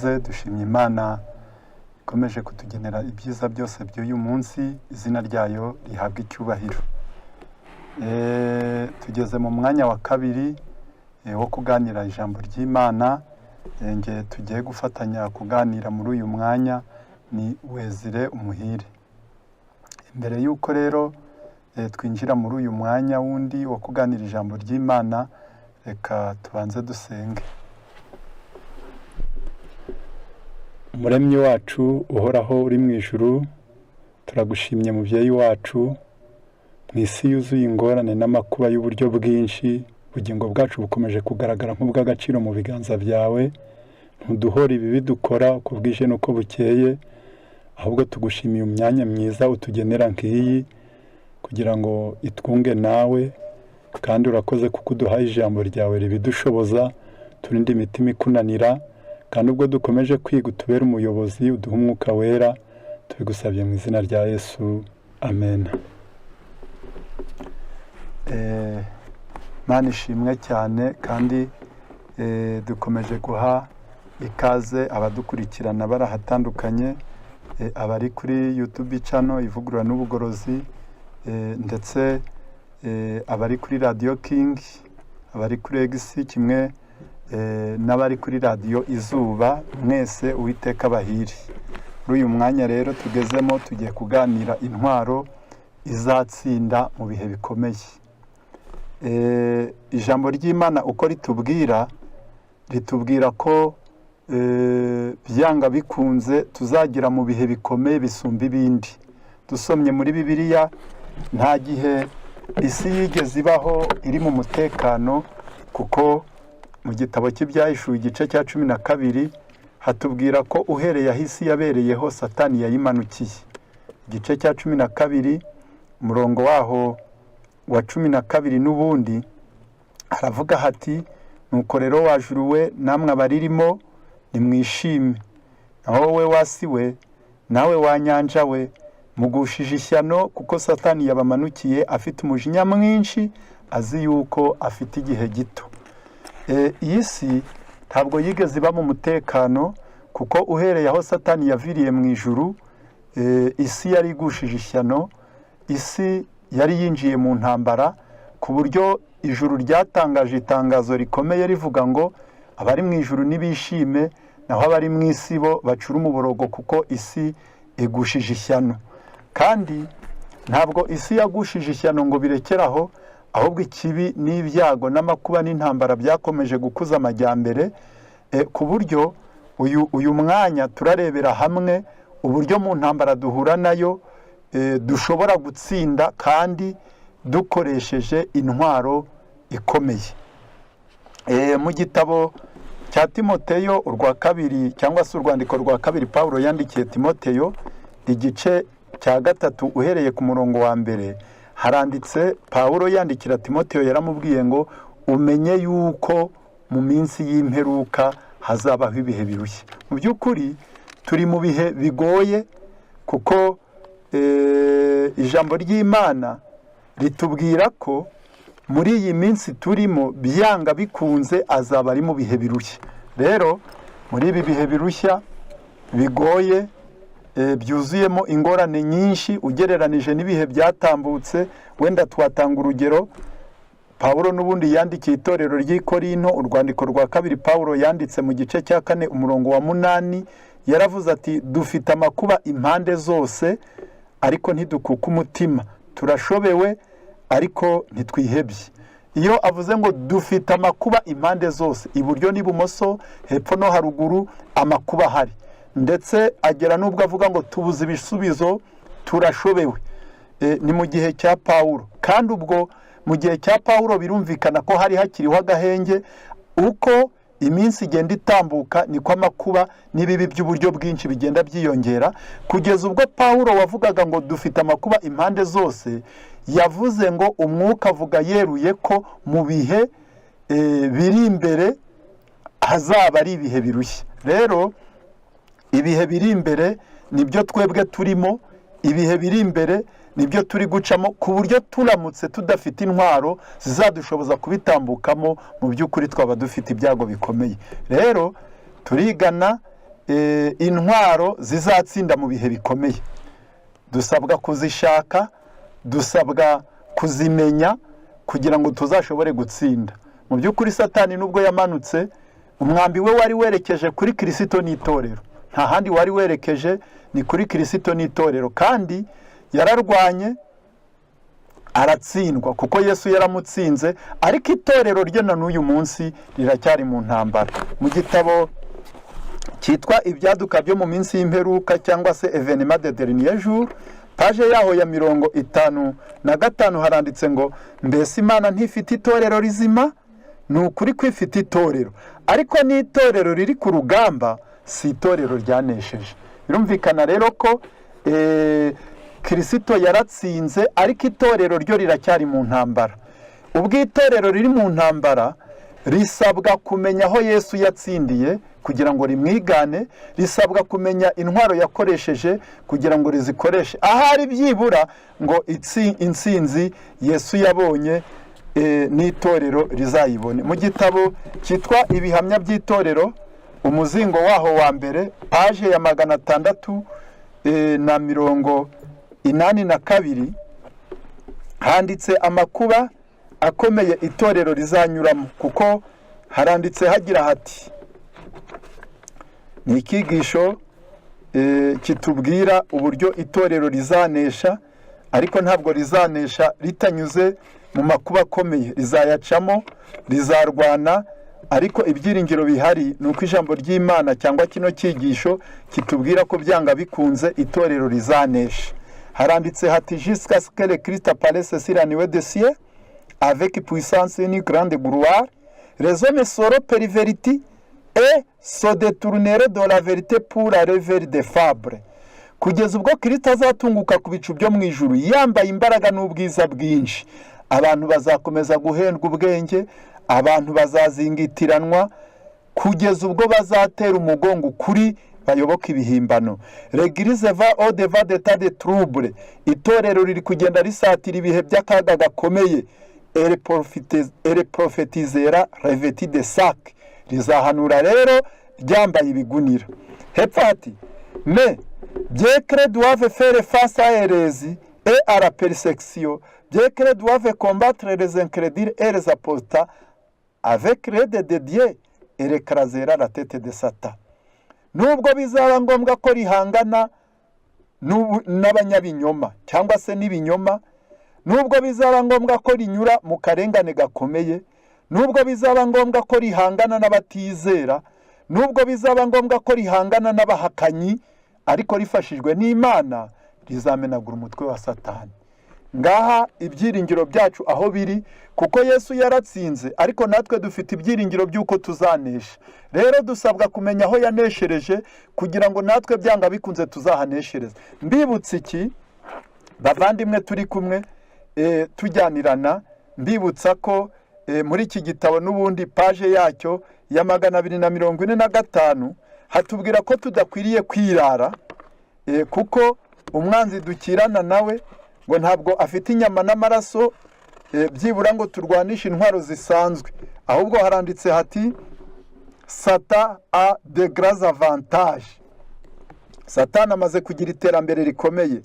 Dushimye Imana ikomeje kutugenera ibyiza byose by'uyu munsi, izina ryayo rihabwa icyubahiro. Tugeze mu mwanya wa kabiri wo kuganira ijambo ry'Imana. Nge tugiye gufatanya kuganira muri uyu mwanya ni Wezire Umuhire. Mbere y'uko rero twinjira muri uyu mwanya wundi wo kuganira ijambo ry'Imana, reka tubanze dusenge. Umuremyi wacu uhoraho uri mu ijuru, turagushimye mubyeyi wacu. Mu isi yuzuye ingorane n'amakuba y'uburyo bwinshi, ubugingo bwacu bukomeje kugaragara nk'ubw'agaciro mu biganza byawe. Ntuduhora ibibi dukora uko bwije n'uko bukeye, ahubwo tugushimiye imyanya myiza utugenera nk'iyi kugira ngo itwunge nawe. Kandi urakoze kuko uduhaye ijambo ryawe ribidushoboza, turinde imitima ikunanira. Kandi ubwo dukomeje kwiga, utubere umuyobozi, uduhe umwuka wera. Tubigusabye mu izina rya Yesu, amen. Mana ishimwe cyane. Kandi dukomeje guha ikaze abadukurikirana bari ahatandukanye, abari kuri YouTube channel Ivugurura n'Ubugorozi, ndetse abari kuri Radiyo King, abari kuri Egisi, kimwe n'abari kuri Radiyo Izuba. Mwese Uwiteka bahire. Muri uyu mwanya rero tugezemo, tugiye kuganira intwaro izatsinda mu bihe bikomeye. Ijambo ry'Imana uko ritubwira, ritubwira ko byanga bikunze tuzagira mu bihe bikomeye bisumba ibindi. Dusomye muri Bibiliya, nta gihe isi yigeze ibaho iri mu mutekano, kuko mu gitabo cy'Ibyahishuwe, igice cya 12, hatubwira ko uhereye aho isi yabereyeho Satani yayimanukiye. Igice cya 12, umurongo waho wa 12 n'ubundi haravuga hati: "Nuko rero wa juru we, namwe abaririmo, nimwishime. Naho wowe wa si we, nawe wa nyanja we, mugushije ishyano, kuko Satani yabamanukiye afite umujinya mwinshi, azi yuko afite igihe gito." Iyi si ntabwo yigeze iba mu mutekano, kuko uhereye aho Satani yaviriye mu ijuru, isi yari igushije ishyano. Isi yari yinjiye mu ntambara, ku buryo ijuru ryatangaje itangazo rikomeye rivuga ngo: "Abari mu ijuru nibishime, naho abari mu isi bo bacura umuborogo, kuko isi igushije ishyano." Kandi ntabwo isi yagushije ishyano ngo birekere aho, ahubwo ikibi n'ibyago n'amakuba n'intambara byakomeje gukuza amajyambere, ku buryo uyu mwanya turarebera hamwe uburyo mu ntambara duhura nayo dushobora gutsinda, kandi dukoresheje intwaro ikomeye. Mu gitabo cya Timoteyo urwa kabiri, cyangwa se urwandiko rwa kabiri Paul yandikiye Timoteyo, igice cya 3, uhereye ku murongo wa 1, haranditse. Paul yandikira Timoteyo yaramubwiye ngo: "Umenye yuko mu minsi y'imperuka hazabaho ibihe birushya." Mu by'ukuri turi mu bihe bigoye, kuko ijambo ry'Imana ritubwira ko muri iyi minsi turimo byanga bikunze azaba ari mu bihe birushya. Rero muri ibi bihe birushya, bigoye, byuzuyemo ingorane nyinshi ugereranije n'ibihe byatambutse, wenda twatanga urugero. Pawulo n'ubundi yandikiye itorero ry'i Korinto, urwandiko rwa kabiri Pawulo yanditse, mu gice cya 4, umurongo wa 8, yaravuze ati: "Dufite amakuba impande zose, ariko ntidukuka umutima; turashobewe, ariko ntitwihebye." Iyo avuze ngo dufite amakuba impande zose, iburyo n'ibumoso, hepfo no haruguru, amakuba ahari, ndetse agera n'ubwo avuga ngo tubuze ibisubizo, turashobewe. Ni mu gihe cya Pawulo. Kandi ubwo mu gihe cya Pawulo birumvikana ko hari hakiriho agahenge. Uko iminsi igenda itambuka, niko amakuba n'ibibi by'uburyo bwinshi bigenda byiyongera, kugeza ubwo Pawulo wavugaga ngo dufite amakuba impande zose yavuze ngo umwuka avuga yeruye ko mu bihe biri imbere hazaba ari ibihe birushya. Rero ibihe biri imbere nibyo twebwe turimo, ibihe biri imbere nibyo turi gucamo, ku buryo turamutse tudafite intwaro zizadushoboza kubitambukamo, mu by'ukuri twaba dufite ibyago bikomeye. Rero turigana intwaro zizatsinda mu bihe bikomeye. Dusabwa kuzishaka, dusabwa kuzimenya kugira ngo tuzashobore gutsinda. Mu by'ukuri, Satani nubwo yamanutse, umwambi we wari werekeje kuri Kirisito n'itorero. Nta handi wari werekeje, ni kuri Kirisito n'itorero. Kandi yararwanye aratsindwa, kuko Yesu yaramutsinze, ariko itorero rye na n'uyu munsi riracyari mu ntambara. Mu gitabo cyitwa "Ibyaduka byo mu minsi y'imperuka" cyangwa se "Événements des derniers jours", page yaho ya 55 haranditse ngo: "Mbese Imana ntifite itorero rizima?" Ni ukuri ko ifite itorero, ariko n'itorero riri ku rugamba, si itorero ryanesheje. Birumvikana rero ko Kirisito yaratsinze, ariko itorero ryo riracyari mu ntambara. Ubwo itorero riri mu ntambara, risabwa kumenya aho Yesu yatsindiye kugira ngo rimwigane, risabwa kumenya intwaro yakoresheje kugira ngo rizikoreshe, ahari byibura ngo intsinzi Yesu yabonye n'itorero rizayibone. Mu gitabo cyitwa "Ibihamya by'itorero", umuzingo waho wa mbere, page ya 682, handitse amakuba akomeye itorero rizanyuramo, kuko haranditse hagira hati: ni icyigisho kitubwira uburyo itorero rizanesha, ariko ntabwo rizanesha ritanyuze mu makuba akomeye. Rizayacamo, rizarwana, ariko ibyiringiro bihari ni uko ijambo ry'Imana cyangwa kino cyigisho kitubwira ko byanga bikunze itorero rizanesha. Haranditse hati: "Jusqu'à ce que le Christ apparaisse sur la nuée des cieux avec puissance et une grande gloire, les hommes seront pervertis et se détourneront de la vérité pour aller vers des fables." Kugeza ubwo Kirisito azatunguka ku bicu byo mu ijuru yambaye imbaraga n'ubwiza bwinshi, abantu bazakomeza guhendwa ubwenge, abantu bazazingitiranwa kugeza ubwo bazatera umugongo ukuri bayoboka ibihimbano. "L'Église va au-devant des temps de trouble." Itorero riri kugenda risatira ibihe by'akaga gakomeye. "Elle prophétisera revêtue de sacs." Rizahanura rero ryambaye ibigunira. Hepfo hati: "Mais bien qu'elle doive faire face à l'hérésie et à la persécution, bien qu'elle doive combattre les incrédules et les apostats, avec l'aide de Dieu, elle écrasera la tête de Satan." Nubwo bizaba ngombwa ko rihangana n'abanyabinyoma cyangwa se n'ibinyoma, nubwo bizaba ngombwa ko rinyura mu karengane gakomeye, nubwo bizaba ngombwa ko rihangana n'abatizera, nubwo bizaba ngombwa ko rihangana n'abahakanyi, ariko rifashijwe n'Imana rizamenagura umutwe wa Satani. Ngaha ibyiringiro byacu aho biri, kuko Yesu yaratsinze, ariko natwe dufite ibyiringiro by'uko tuzanesha. Rero dusabwa kumenya aho yaneshereje kugira ngo natwe byanga bikunze tuzahaneshereze. Mbibutse iki, bavandimwe turi kumwe, tujyanirana, mbibutsa ko muri iki gitabo n'ubundi, page yacyo ya 245, hatubwira ko tudakwiriye kwirara, kuko umwanzi dukirana nawe ngo ntabwo afite inyama n'amaraso, byibura ngo turwanishe intwaro zisanzwe. Ahubwo haranditse hati: "Satan a de grands avantages." Satani amaze kugira iterambere rikomeye.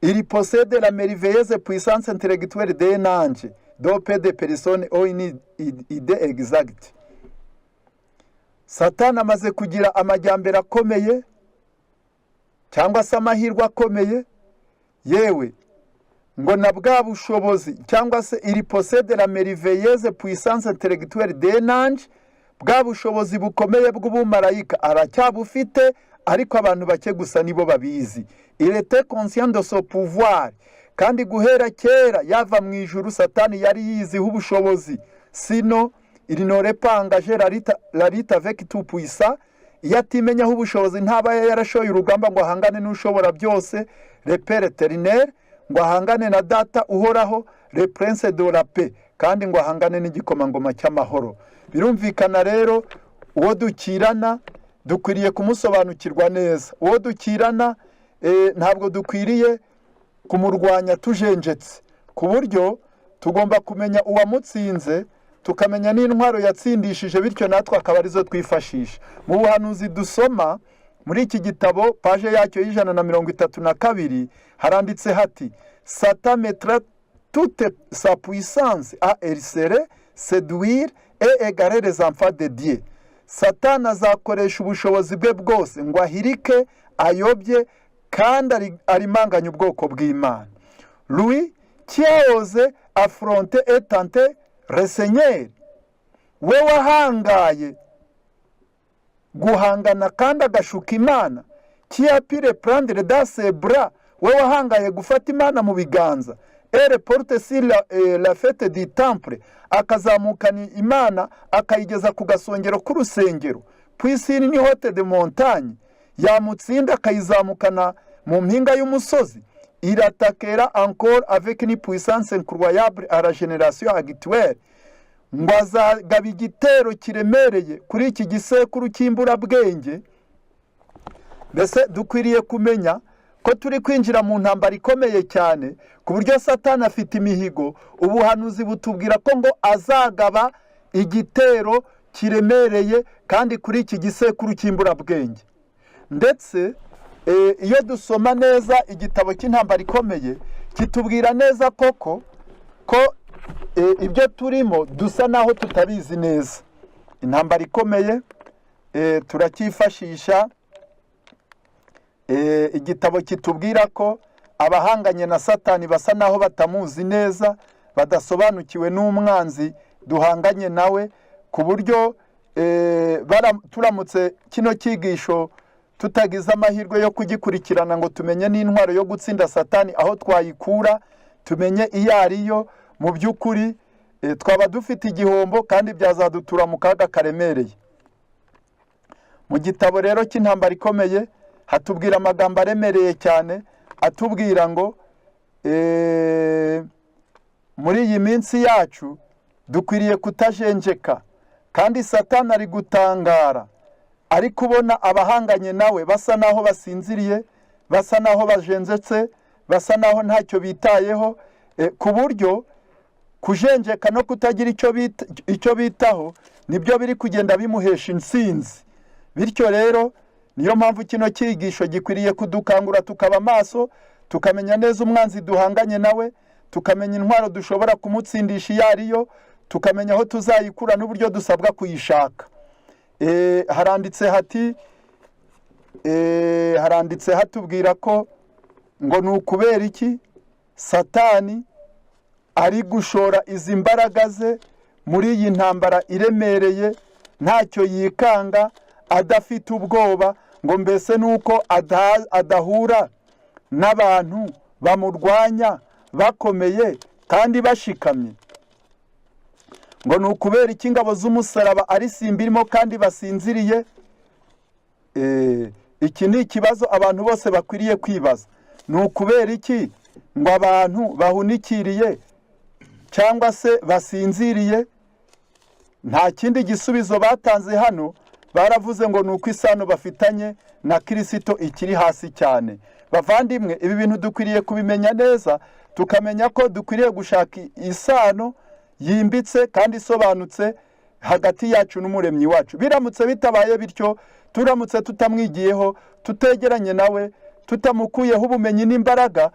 "Il possède la merveilleuse puissance intellectuelle d'un ange dont peu de personnes ont une idée exacte." Satani amaze kugira amajyambere akomeye cyangwa se amahirwe akomeye, yewe ngo na bwa bushobozi cyangwa se "il possède la merveilleuse puissance intellectuelle d'un ange", bwa bushobozi bukomeye bw'ubumarayika aracyabufite, ariko abantu bake gusa nibo babizi. "Il était conscient de son pouvoir." Kandi guhera kera yava mu ijuru, Satani yari yiziho ubushobozi. "Sinon il n'aurait pas engagé la lutte avec tout puissant." Iyo atimenyaho ubushobozi, ntaba yarashoye urugamba ngo ahangane n'ushobora byose, le Père éternel, ngo ahangane na Data uhoraho, le Prince de la paix, kandi ngo ahangane n'igikomangoma cy'amahoro. Birumvikana rero, uwo dukirana dukwiriye kumusobanukirwa neza. Uwo dukirana ntabwo dukwiriye kumurwanya tujenjetse, ku buryo tugomba kumenya uwamutsinze, tukamenya n'intwaro yatsindishije, bityo natwe akaba arizo twifashisha. Mu buhanuzi dusoma Muri iki gitabo, page yacyo y'132, haranditse hati: "Satan mettra toute sa puissance à harceler, séduire et égarer les enfants de Dieu." Satani azakoresha ubushobozi bwe bwose ngo ahirike, ayobye kandi arimanganye ubwoko bw'Imana. "Lui qui a osé affronter et tenter le Seigneur", we wahangaye guhangana kandi agashuka Imana, "qui a pu le prendre dans ses bras", we wahangaye gufata Imana mu biganza, "et le porter sur la faîte du temple", akazamukana Imana akayigeza ku gasongero k'urusengero, "puis sur une haute de montagne", yamutsinda akayizamukana mu mpinga y'umusozi, "il attaquera encore avec une puissance incroyable à la génération actuelle", ngo azagaba igitero kiremereye kuri iki gisekuru cy'imburabwenge. Mbese dukwiriye kumenya ko turi kwinjira mu ntambara ikomeye cyane, ku buryo Satani afite imihigo. Ubuhanuzi butubwira ko ngo azagaba igitero kiremereye kandi kuri iki gisekuru cy'imburabwenge. Ndetse iyo dusoma neza igitabo cy'Intambara Ikomeye, kitubwira neza koko ko ibyo turimo dusa naho tutabizi neza. Intambara Ikomeye, turacyifashisha igitabo kitubwira ko abahanganye na Satani basa naho batamuzi neza, badasobanukiwe n'umwanzi duhanganye nawe, ku buryo turamutse kino cyigisho tutagize amahirwe yo kugikurikirana ngo tumenye n'intwaro yo gutsinda Satani aho twayikura, tumenye iyo ariyo, mu by'ukuri twaba dufite igihombo kandi byazadutura mu kaga karemereye. Mu gitabo rero cy'Intambara Ikomeye hatubwira amagambo aremereye cyane, atubwira ngo muri iyi minsi yacu dukwiriye kutajenjeka, kandi Satani ari gutangara ari kubona abahanganye nawe basa naho basinziriye, basa naho bajenjetse, basa naho ntacyo bitayeho, ku buryo kujenjeka no kutagira icyo bitaho nibyo biri kugenda bimuhesha intsinzi. Bityo rero niyo mpamvu kino cyigisho gikwiriye kudukangura, tukaba amaso, tukamenya neza umwanzi duhanganye nawe, tukamenya intwaro dushobora kumutsindisha iyo ariyo, tukamenya aho tuzayikura n'uburyo dusabwa kuyishaka. Haranditse hati, haranditse hatubwira ko ngo ni ukubera iki Satani ari gushora izi mbaraga ze muri iyi ntambara iremereye ntacyo yikanga, adafite ubwoba, ngo mbese ni uko adahura n'abantu bamurwanya bakomeye kandi bashikamye? Ngo ni ukubera iki ingabo z'umusaraba ari simba irimo kandi basinziriye? Iki ni ikibazo abantu bose bakwiriye kwibaza. Ni ukubera iki ngo abantu bahunikiriye cyangwa se basinziriye? Nta kindi gisubizo batanze hano. Baravuze ngo ni uko isano bafitanye na Kirisito ikiri hasi cyane. Bavandimwe, ibi bintu dukwiriye kubimenya neza, tukamenya ko dukwiriye gushaka isano yimbitse kandi isobanutse hagati yacu n'Umuremyi wacu. Biramutse bitabaye bityo, turamutse tutamwigiyeho, tutegeranye nawe, tutamukuyeho ubumenyi n'imbaraga,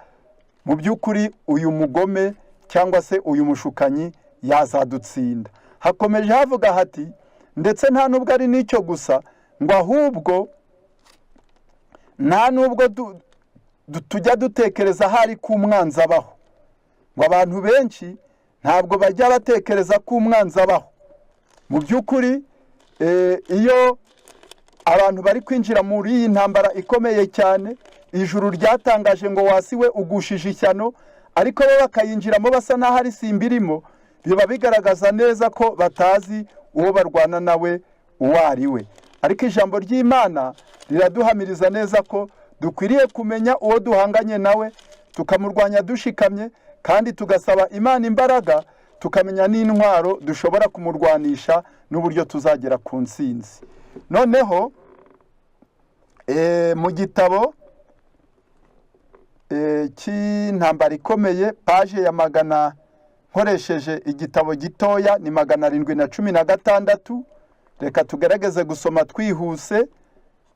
mu by'ukuri uyu mugome cyangwa se uyu mushukanyi yazadutsinda. Hakomeje havuga hati: ndetse nta nubwo ari n'icyo gusa, ngo ahubwo nta nubwo tujya dutekereza ahari ko umwanzi abaho. Ngo abantu benshi ntabwo bajya batekereza ko umwanzi abaho. Mu by'ukuri, iyo abantu bari kwinjira muri iyi ntambara ikomeye cyane, ijuru ryatangaje ngo wasiwe ugushije ishyano, ariko bo bakayinjiramo basa n'aho ari simba irimo, biba bigaragaza neza ko batazi uwo barwana nawe uwo ari we. Ariko ijambo ry'Imana riraduhamiriza neza ko dukwiriye kumenya uwo duhanganye nawe, tukamurwanya dushikamye, kandi tugasaba Imana imbaraga, tukamenya n'intwaro dushobora kumurwanisha n'uburyo tuzagera ku ntsinzi. Noneho mu gitabo cy'Intambara Ikomeye, page ya magana, nkoresheje igitabo gitoya, ni 716. Reka tugerageze gusoma twihuse.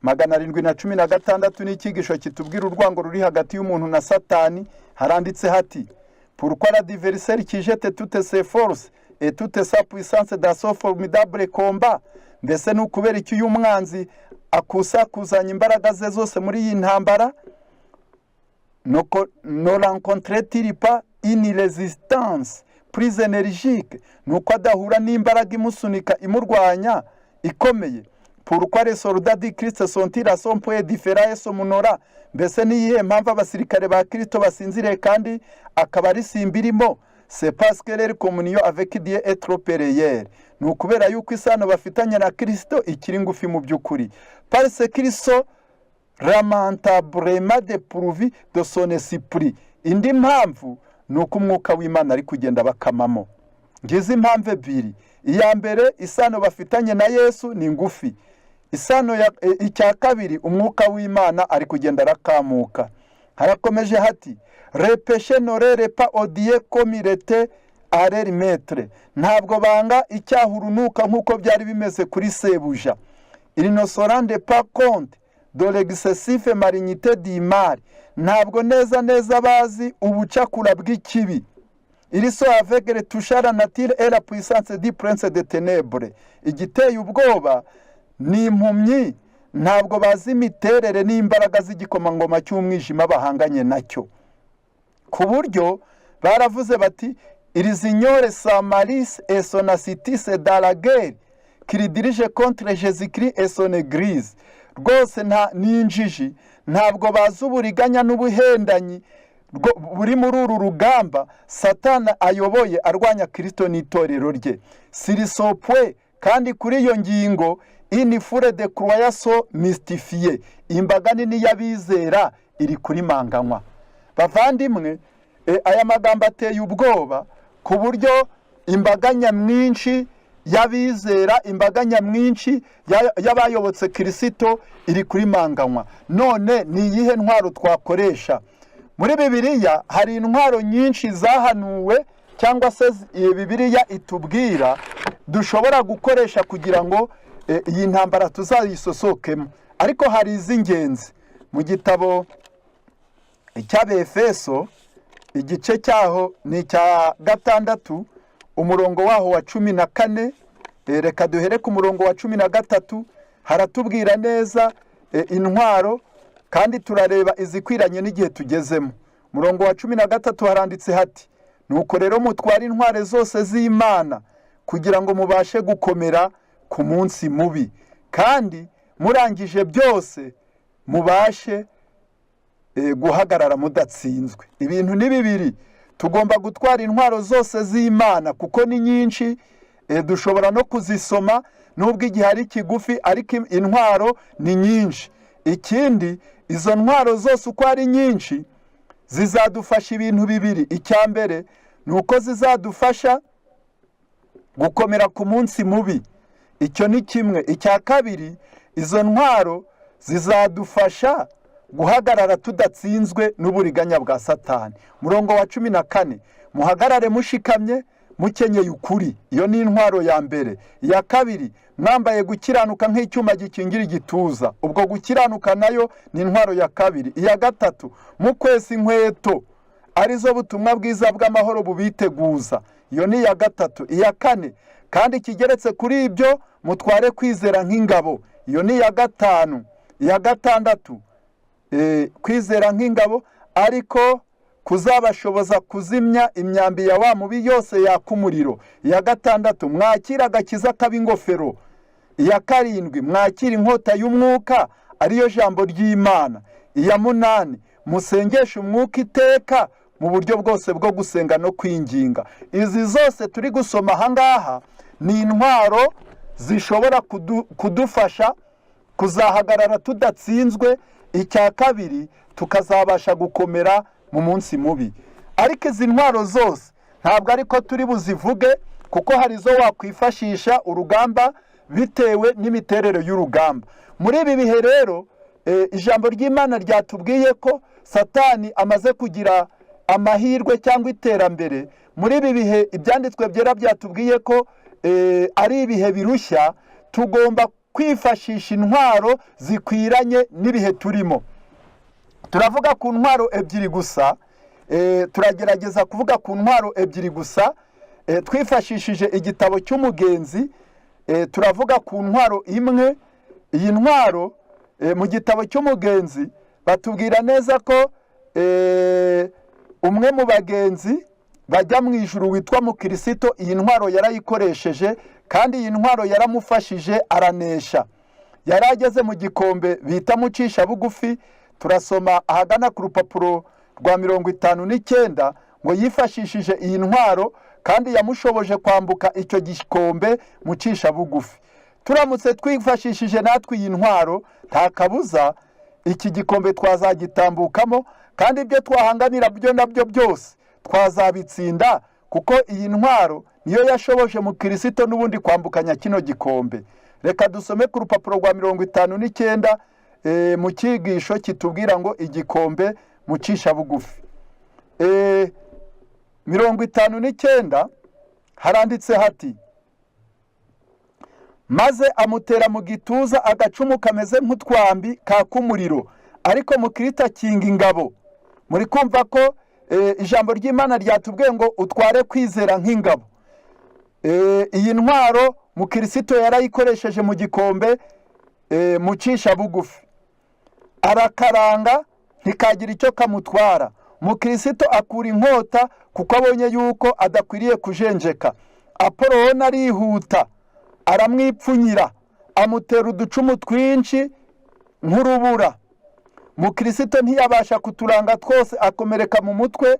716 ni icyigisho kitubwira urwango ruri hagati y'umuntu na Satani. Haranditse hati: "Pourquoi l'adversaire qui jette toutes ses forces et toute sa puissance dans ce formidable combat?" Mbese ni ukubera iki uyu mwanzi akusakuzanya imbaraga ze zose muri iyi ntambara? Ne rencontre-t-il pas une résistance plus énergique? Ni uko adahura n'imbaraga imusunika, imurwanya ikomeye. Pourquoi les soldats du Christ sont-ils à ce point indifférents et somnolents? Mbese ni iyihe mpamvu abasirikare ba Kristo basinziriye kandi akaba ari simba irimo? C'est parce que leur communion avec Dieu est trop réelle. Ni ukubera yuko isano bafitanye na Kristo ikiri ngufi mu by'ukuri. Parce qu'ils sont lamentablement dépourvus de son esprit. Indi mpamvu ni uko Umwuka w'Imana ari kugenda bakamamo. Ngize impamvu ebyiri: iya mbere, isano bafitanye na Yesu ni ngufi. Isano ya icya kabiri, Umwuka w'Imana ari kugenda arakamuka. Harakomeje hati: "Le péché ne leur est pas odieux comme il était à leur maître." Ntabwo banga icyaha urunuka nk'uko byari bimeze kuri sebuja. Ils ne se rendent pas compte de l'excessive malignité du mal. Ntabwo neza neza bazi ubucakura bw'ikibi. Ils sont aveugles touchant la nature et la puissance du prince des ténèbres. Igiteye ubwoba ni impumyi, ntabwo bazi imiterere n'imbaraga z'igikomangoma cy'umwijima bahanganye nacyo, ku buryo baravuze bati: "Ils ignorent sa malice et son astuce dans la guerre qu'il dirige contre Jésus-Christ et son église." Rwose nta n'injiji, ntabwo bazi uburiganya n'ubuhendanyi buri muri uru rugamba Satana ayoboye arwanya Kirisito n'itorero rye. Sur ce point, kandi kuri iyo ngingo, une foule de croyants sont mystifiées. Imbaga nini y'abizera iri kuri manganywa. Bavandimwe, aya magambo ateye ubwoba, ku buryo imbaga nyamwinshi y'abizera, imbaga nyamwinshi y'abayobotse Kirisito iri kuri manganywa. None ni iyihe ntwaro twakoresha? Muri Bibiliya hari intwaro nyinshi zahanuwe cyangwa se Bibiliya itubwira dushobora gukoresha kugira ngo iyi ntambara tuzayisosokemo, ariko hari iz'ingenzi. Mu gitabo cy'Abefeso, igice cyaho ni icya 6, umurongo waho wa 14. Reka duhere ku murongo wa 13. Haratubwira neza intwaro, kandi turareba izikwiranye n'igihe tugezemo. Umurongo wa 13 haranditse hati: "Nuko rero mutware intwaro zose z'Imana kugira ngo mubashe gukomera ku munsi mubi, kandi murangije byose mubashe guhagarara mudatsinzwe." Ibintu ni bibiri: tugomba gutwara intwaro zose z'Imana kuko ni nyinshi. Dushobora no kuzisoma nubwo igihe ari kigufi, ariko intwaro ni nyinshi. Ikindi, izo ntwaro zose uko ari nyinshi zizadufasha ibintu bibiri. Icya mbere ni uko zizadufasha gukomera ku munsi mubi, icyo ni kimwe. Icya kabiri, izo ntwaro zizadufasha guhagarara tudatsinzwe n'uburiganya bwa Satani. Murongo wa 14: "Muhagarare mushikamye, mukenyeye ukuri." Iyo ni intwaro ya mbere. Iya kabiri: "Mwambaye gukiranuka nk'icyuma gikingira igituza." Ubwo gukiranuka nayo ni intwaro ya kabiri. Iya gatatu: "Mukwesa inkweto, arizo butumwa bwiza bw'amahoro bubiteguza." Iyo ni iya gatatu. Iya kane: "Kandi ikigeretse kuri ibyo, mutware kwizera nk'ingabo." Iyo ni iya gatanu. Iya gatandatu, kwizera nk'ingabo, ariko kuzabashoboza kuzimya imyambi ya wa mubi yose yaka umuriro. Iya gatandatu: "Mwakire agakiza k'ab'ingofero." Iya karindwi: "Mwakire inkota y'umwuka, ariyo jambo ry'Imana." Iya munani: "Musengeshe umwuka iteka mu buryo bwose bwo gusenga no kwinginga." Izi zose turi gusoma ahangaha ni intwaro zishobora kudufasha kuzahagarara tudatsinzwe. Icya kabiri, tukazabasha gukomera mu munsi mubi. Ariko izi ntwaro zose ntabwo ariko turi buzivuge, kuko hari izo wakwifashisha urugamba bitewe n'imiterere y'urugamba. Muri ibi bihe rero, ijambo ry'Imana ryatubwiye ko Satani amaze kugira amahirwe cyangwa iterambere. Muri ibi bihe, Ibyanditswe Byera byatubwiye ko ari ibihe birushya. Tugomba Kwifashisha intwaro zikwiranye n'ibihe turimo. Turavuga ku ntwaro ebyiri gusa, turagerageza kuvuga ku ntwaro ebyiri gusa twifashishije igitabo cy'Umugenzi. Turavuga ku ntwaro imwe. Iyi ntwaro, mu gitabo cy'Umugenzi batubwira neza ko umwe mu bagenzi bajya mu ijuru witwa Mukirisito iyi ntwaro yarayikoresheje, kandi iyi ntwaro yaramufashije aranesha. Yari ageze mu gikombe bita Mucisha Bugufi. Turasoma ahagana ku rupapuro rwa 59 ngo yifashishije iyi ntwaro kandi yamushoboje kwambuka icyo gikombe Mucisha Bugufi. Turamutse twifashishije natwe iyi ntwaro, nta kabuza iki gikombe twazagitambukamo, kandi ibyo twahanganira byo nabyo byose twazabitsinda, kuko iyi ntwaro niyo yashoboje Mukirisito n'ubundi kwambukanya kino gikombe. Reka dusome ku rupapuro rwa 59 mu cyigisho kitubwira ngo igikombe Mucisha Bugufi. 59 haranditse hati: "Maze amutera mu gituza agacumu kameze nk'utwambi kaka umuriro, ariko Mukirita akinga ingabo." Muri kumva ko ijambo ry'Imana ryatubwiye ngo utware kwizera nk'ingabo. Iyi ntwaro Mukirisito yarayikoresheje mu gikombe Mucisha Bugufi, arakaranga ntikagira icyo kamutwara. Mukirisito akura inkota kuko abonye yuko adakwiriye kujenjeka. Apoloni arihuta aramwipfunyira, amutera uducumu twinshi nk'urubura. Mukirisito ntiyabasha kuturanga twose, akomereka mu mutwe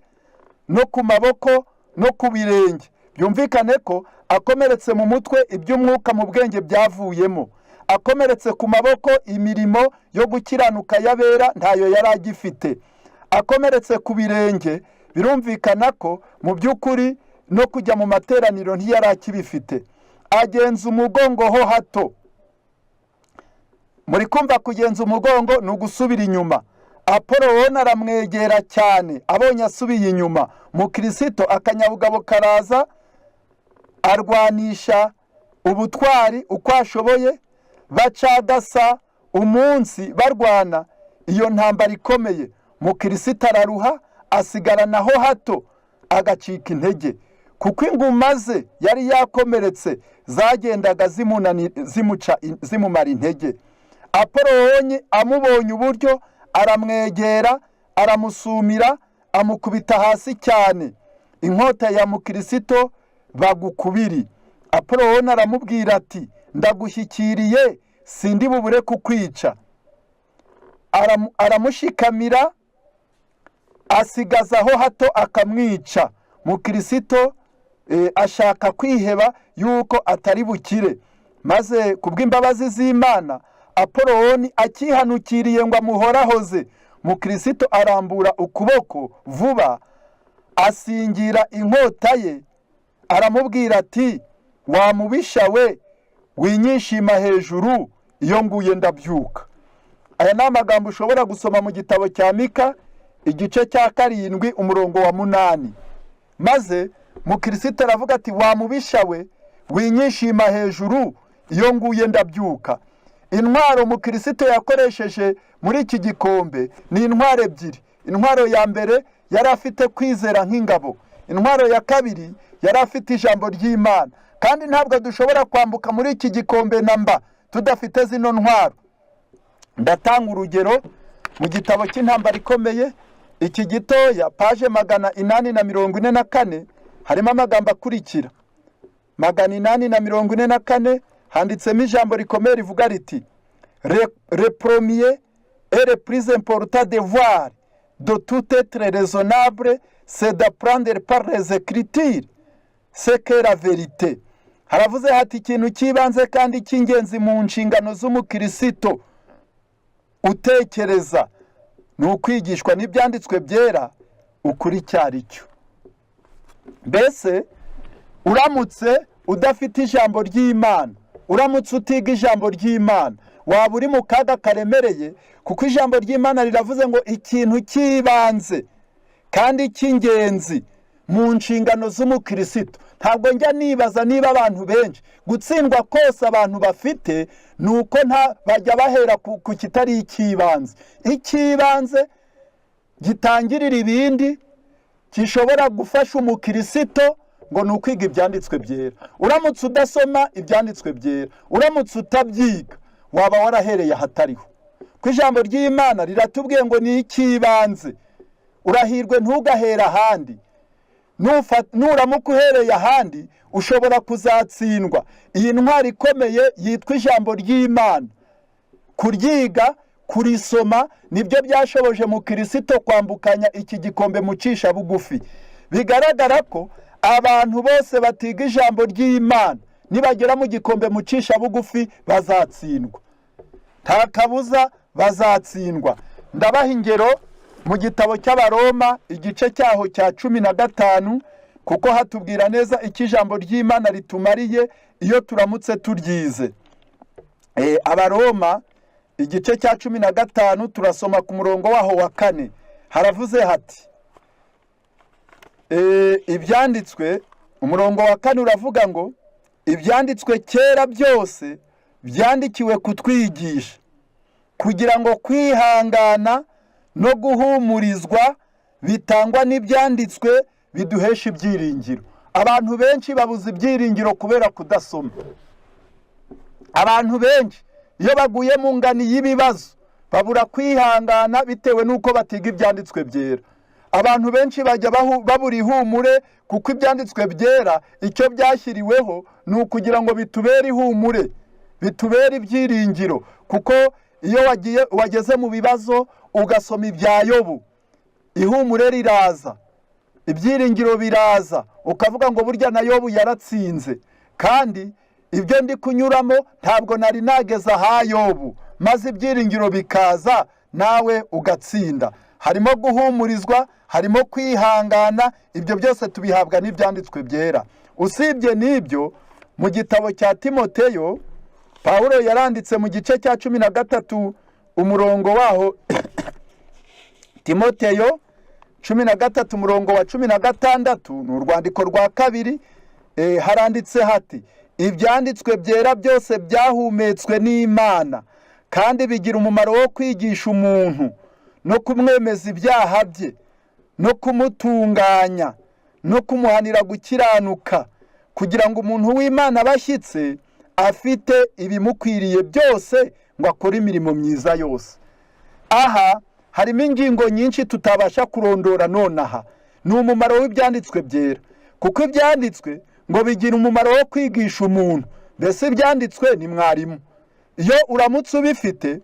no ku maboko no ku birenge. Byumvikane ko akomeretse mu mutwe, iby'umwuka mu bwenge byavuyemo. Akomeretse ku maboko, imirimo yo gukiranuka y'abera ntayo yari agifite. Akomeretse ku birenge, birumvikana ko mu by'ukuri no kujya mu materaniro ntiyari akibifite. Agenza umugongo ho hato. Muri kumva, kugenza umugongo ni ugusubira inyuma. Apoloni aramwegera cyane, abonye asubiye inyuma, Mukirisito akanyabugabo karaza, arwanisha ubutwari uko ashoboye. Bacagasa umunsi barwana iyo ntambara ikomeye. Mukirisito araruha, asigarana ho hato agacika intege, kuko inguma ze yari yakomeretse zagendaga zimumara intege. Apoloni amubonye uburyo, aramwegera, aramusumira, amukubita hasi cyane. Inkota ya Mukirisito bagukubiri. Apoloni aramubwira ati: "Ndagushyikiriye, sindi bubure kukwica." Aramushikamira, asigaza aho hato akamwica. Mukirisito ashaka kwiheba yuko atari bukire, maze kubw'imbabazi z'Imana, Apoloni akihanukiriye ngo amuhorahoze, Mukirisito arambura ukuboko vuba, asingira inkota ye, aramubwira ati: "Wamubisha we, winyishima hejuru, iyo nguye ndabyuka." Aya ni amagambo ushobora gusoma mu gitabo cya Mika, igice cya 7, umurongo wa 8. Maze Mukirisito aravuga ati: "Wamubisha we, winyishima hejuru, iyo nguye ndabyuka." Intwaro Mukirisito yakoresheje muri iki gikombe ni intwaro ebyiri. Intwaro ya mbere, yari afite kwizera nk'ingabo. Intwaro ya kabiri, yari afite ijambo ry'Imana. Kandi ntabwo dushobora kwambuka muri iki gikombe na mba tudafite zino ntwaro. Ndatanga urugero mu gitabo cy'Intambara Ikomeye, iki gitoya, page 844, harimo amagambo akurikira. 844 handitsemo ijambo rikomeye rivuga riti: "Le premier et le plus important devoir de tout être raisonnable, c'est d'apprendre par les Écritures ce qu'est la vérité." Haravuze hati: ikintu cy'ibanze kandi cy'ingenzi mu nshingano z'umukirisito utekereza ni ukwigishwa n'Ibyanditswe Byera ukuri icyo ari cyo. Mbese uramutse udafite ijambo ry'Imana, uramutse utiga ijambo ry'Imana, waba uri mu kaga karemereye, kuko ijambo ry'Imana riravuze ngo ikintu cy'ibanze kandi cy'ingenzi mu nshingano z'umukirisito. Ntabwo njya nibaza niba abantu benshi, gutsindwa kose abantu bafite Ni uko nta bajya bahera ku kitari icy'ibanze. Icy'ibanze gitangirira ibindi, gishobora gufasha umukirisito, ngo ni ukwiga ibyanditswe byera. Uramutse udasoma ibyanditswe byera, uramutse utabyiga, waba warahereye ahatariho, ko ijambo ry'Imana riratubwiye ngo ni icy'ibanze. Urahirwe ntugahera ahandi. Nuramuka uhereye ahandi, ushobora kuzatsindwa. Iyi ntwari ikomeye yitwa ijambo ry'Imana, kuryiga, kurisoma, nibyo byashoboje mu kirisito kwambukanya iki gikombe mucisha bugufi. Bigaragara ko abantu bose batiga ijambo ry'Imana, nibagera mu gikombe mucisha bugufi bazatsindwa, nta kabuza bazatsindwa. Ndabaha ingero mu gitabo cy'Abaroma, igice cyaho cya 15, kuko hatubwira neza icyo ijambo ry'Imana ritumariye iyo turamutse turyize. Abaroma igice cya 15, turasoma ku murongo waho wa 4. Haravuze hati ibyanditswe, umurongo wa 4 uravuga ngo: "Ibyanditswe kera byose byandikiwe kutwigisha, kugira ngo kwihangana no guhumurizwa bitangwa n'ibyanditswe biduhesha ibyiringiro." Abantu benshi babuze ibyiringiro kubera kudasoma. Abantu benshi iyo baguye mu ngani y'ibibazo babura kwihangana bitewe n'uko batiga ibyanditswe byera. Abantu benshi bajya babura ihumure, kuko ibyanditswe byera icyo byashyiriweho ni ukugira ngo bitubere ihumure, bitubere ibyiringiro. Kuko iyo wagiye wageze mu bibazo ugasoma ibya Yobu, ihumure riraza, ibyiringiro biraza, ukavuga ngo: "Burya na Yobu yaratsinze, kandi ibyo ndi kunyuramo ntabwo nari nageze aha Yobu." Maze ibyiringiro bikaza, nawe ugatsinda. Harimo guhumurizwa, harimo kwihangana, ibyo byose tubihabwa n'ibyanditswe byera. Usibye n'ibyo, mu gitabo cya Timoteyo, Pawulo yaranditse mu gice cya 13, umurongo waho, Timoteyo 13, umurongo wa 16, ni urwandiko rwa kabiri. Haranditse hati: "Ibyanditswe byera byose byahumetswe n'Imana, kandi bigira umumaro wo kwigisha umuntu, no kumwemeza ibyaha bye, no kumutunganya, no kumuhanira gukiranuka, kugira ngo umuntu w'Imana abe ashyitse, afite ibimukwiriye byose ngo akore imirimo myiza yose." Aha harimo ingingo nyinshi tutabasha kurondora nonaha. Ni umumaro w'ibyanditswe byera, kuko ibyanditswe ngo bigira umumaro wo kwigisha umuntu. Mbese ibyanditswe ni mwarimu. Iyo uramutse ubifite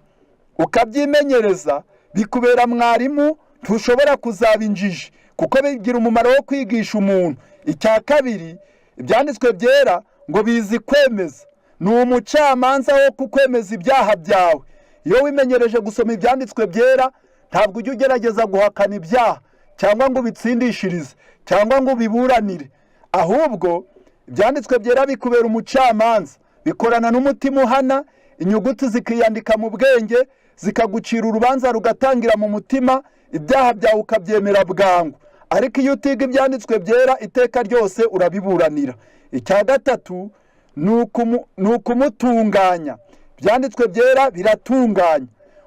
ukabyimenyereza, bikubera mwarimu, ntushobora kuzaba injiji, kuko bigira umumaro wo kwigisha umuntu. Icya kabiri, ibyanditswe byera ngo bizi kwemeza, ni umucamanza wo kukwemeza ibyaha byawe. Iyo wimenyereje gusoma ibyanditswe byera, ntabwo ujya ugerageza guhakana ibyaha, cyangwa ngo ubitsindishirize, cyangwa ngo ubiburanire. Ahubwo ibyanditswe byera bikubera umucamanza, bikorana n'umutima uhana, inyuguti zikiyandika mu bwenge, zikagucira urubanza, rugatangira mu mutima, ibyaha byawe ukabyemera bwangu. Ariko iyo utiga ibyanditswe byera, iteka ryose urabiburanira. Icya gatatu ni ukumutunganya. Ibyanditswe byera biratunganya.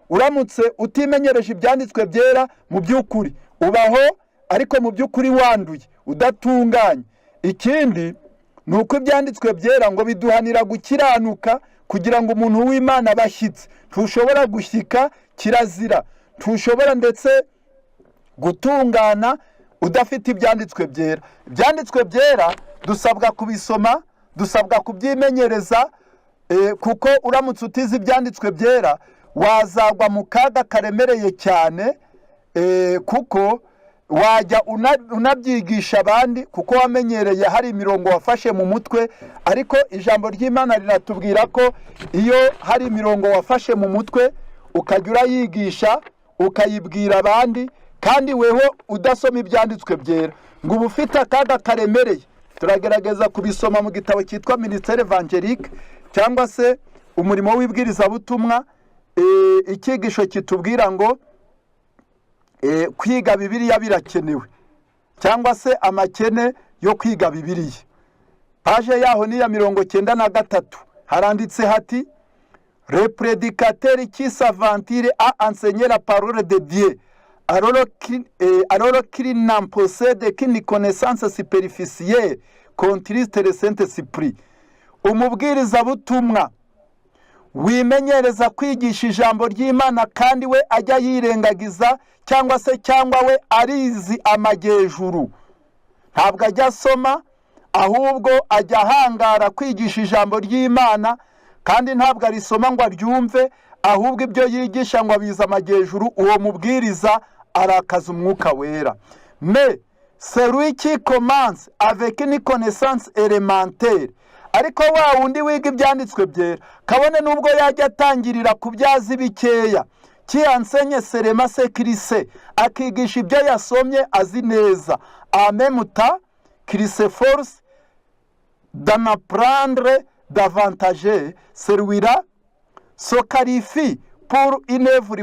Uramutse utimenyereje ibyanditswe byera, mu by'ukuri ubaho ariko mu by'ukuri wanduye, udatunganye. Ikindi ni uko ibyanditswe byera ngo biduhanira gukiranuka, kugira ngo umuntu w'Imana abe ashyitse. Ntushobora gushyika, kirazira, ntushobora ndetse gutungana udafite ibyanditswe byera. Ibyanditswe byera dusabwa kubisoma, dusabwa kubyimenyereza, kuko uramutse utize ibyanditswe byera wazagwa mu kaga karemereye cyane, kuko wajya unabyigisha abandi, kuko wamenyereye hari imirongo wafashe mu mutwe. Ariko ijambo ry'Imana riratubwira ko iyo hari imirongo wafashe mu mutwe, ukajya urayigisha, ukayibwira abandi, kandi weho udasoma ibyanditswe byera, ngo uba ufite akaga karemereye. Turagerageza kubisoma mu gitabo cyitwa Ministère évangélique, cyangwa se umurimo w'ibwirizabutumwa, icyigisho kitubwira ngo kwiga Bibiliya birakenewe, cyangwa se amakene yo kwiga Bibiliya. Page yaho ni iya 93. Haranditse hati: Le prédicateur qui s'aventure à enseigner la parole de Dieu alors qu'il n'en possède qu'une connaissance superficielle contriste le Saint-Esprit. Umubwirizabutumwa wimenyereza kwigisha ijambo ry'Imana kandi we ajya yirengagiza cyangwa se cyangwa we arizi amajyejuru, ntabwo ajya asoma, ahubwo ajya ahangara kwigisha ijambo ry'Imana, kandi ntabwo arisoma ngo aryumve, ahubwo ibyo yigisha ngo abize amajyejuru, uwo mubwiriza arakaza Umwuka Wera. Mais celui qui commence avec une connaissance élémentaire, ariko wa wundi wiga Ibyanditswe Byera, kabone n'ubwo yajya atangirira ku byo azi bikeya, qui enseigne seulement ce qu'il sait, akigisha ibyo yasomye azi neza, en même temps qu'il s'efforce d'en apprendre davantage, celui-là se qualifie pour une œuvre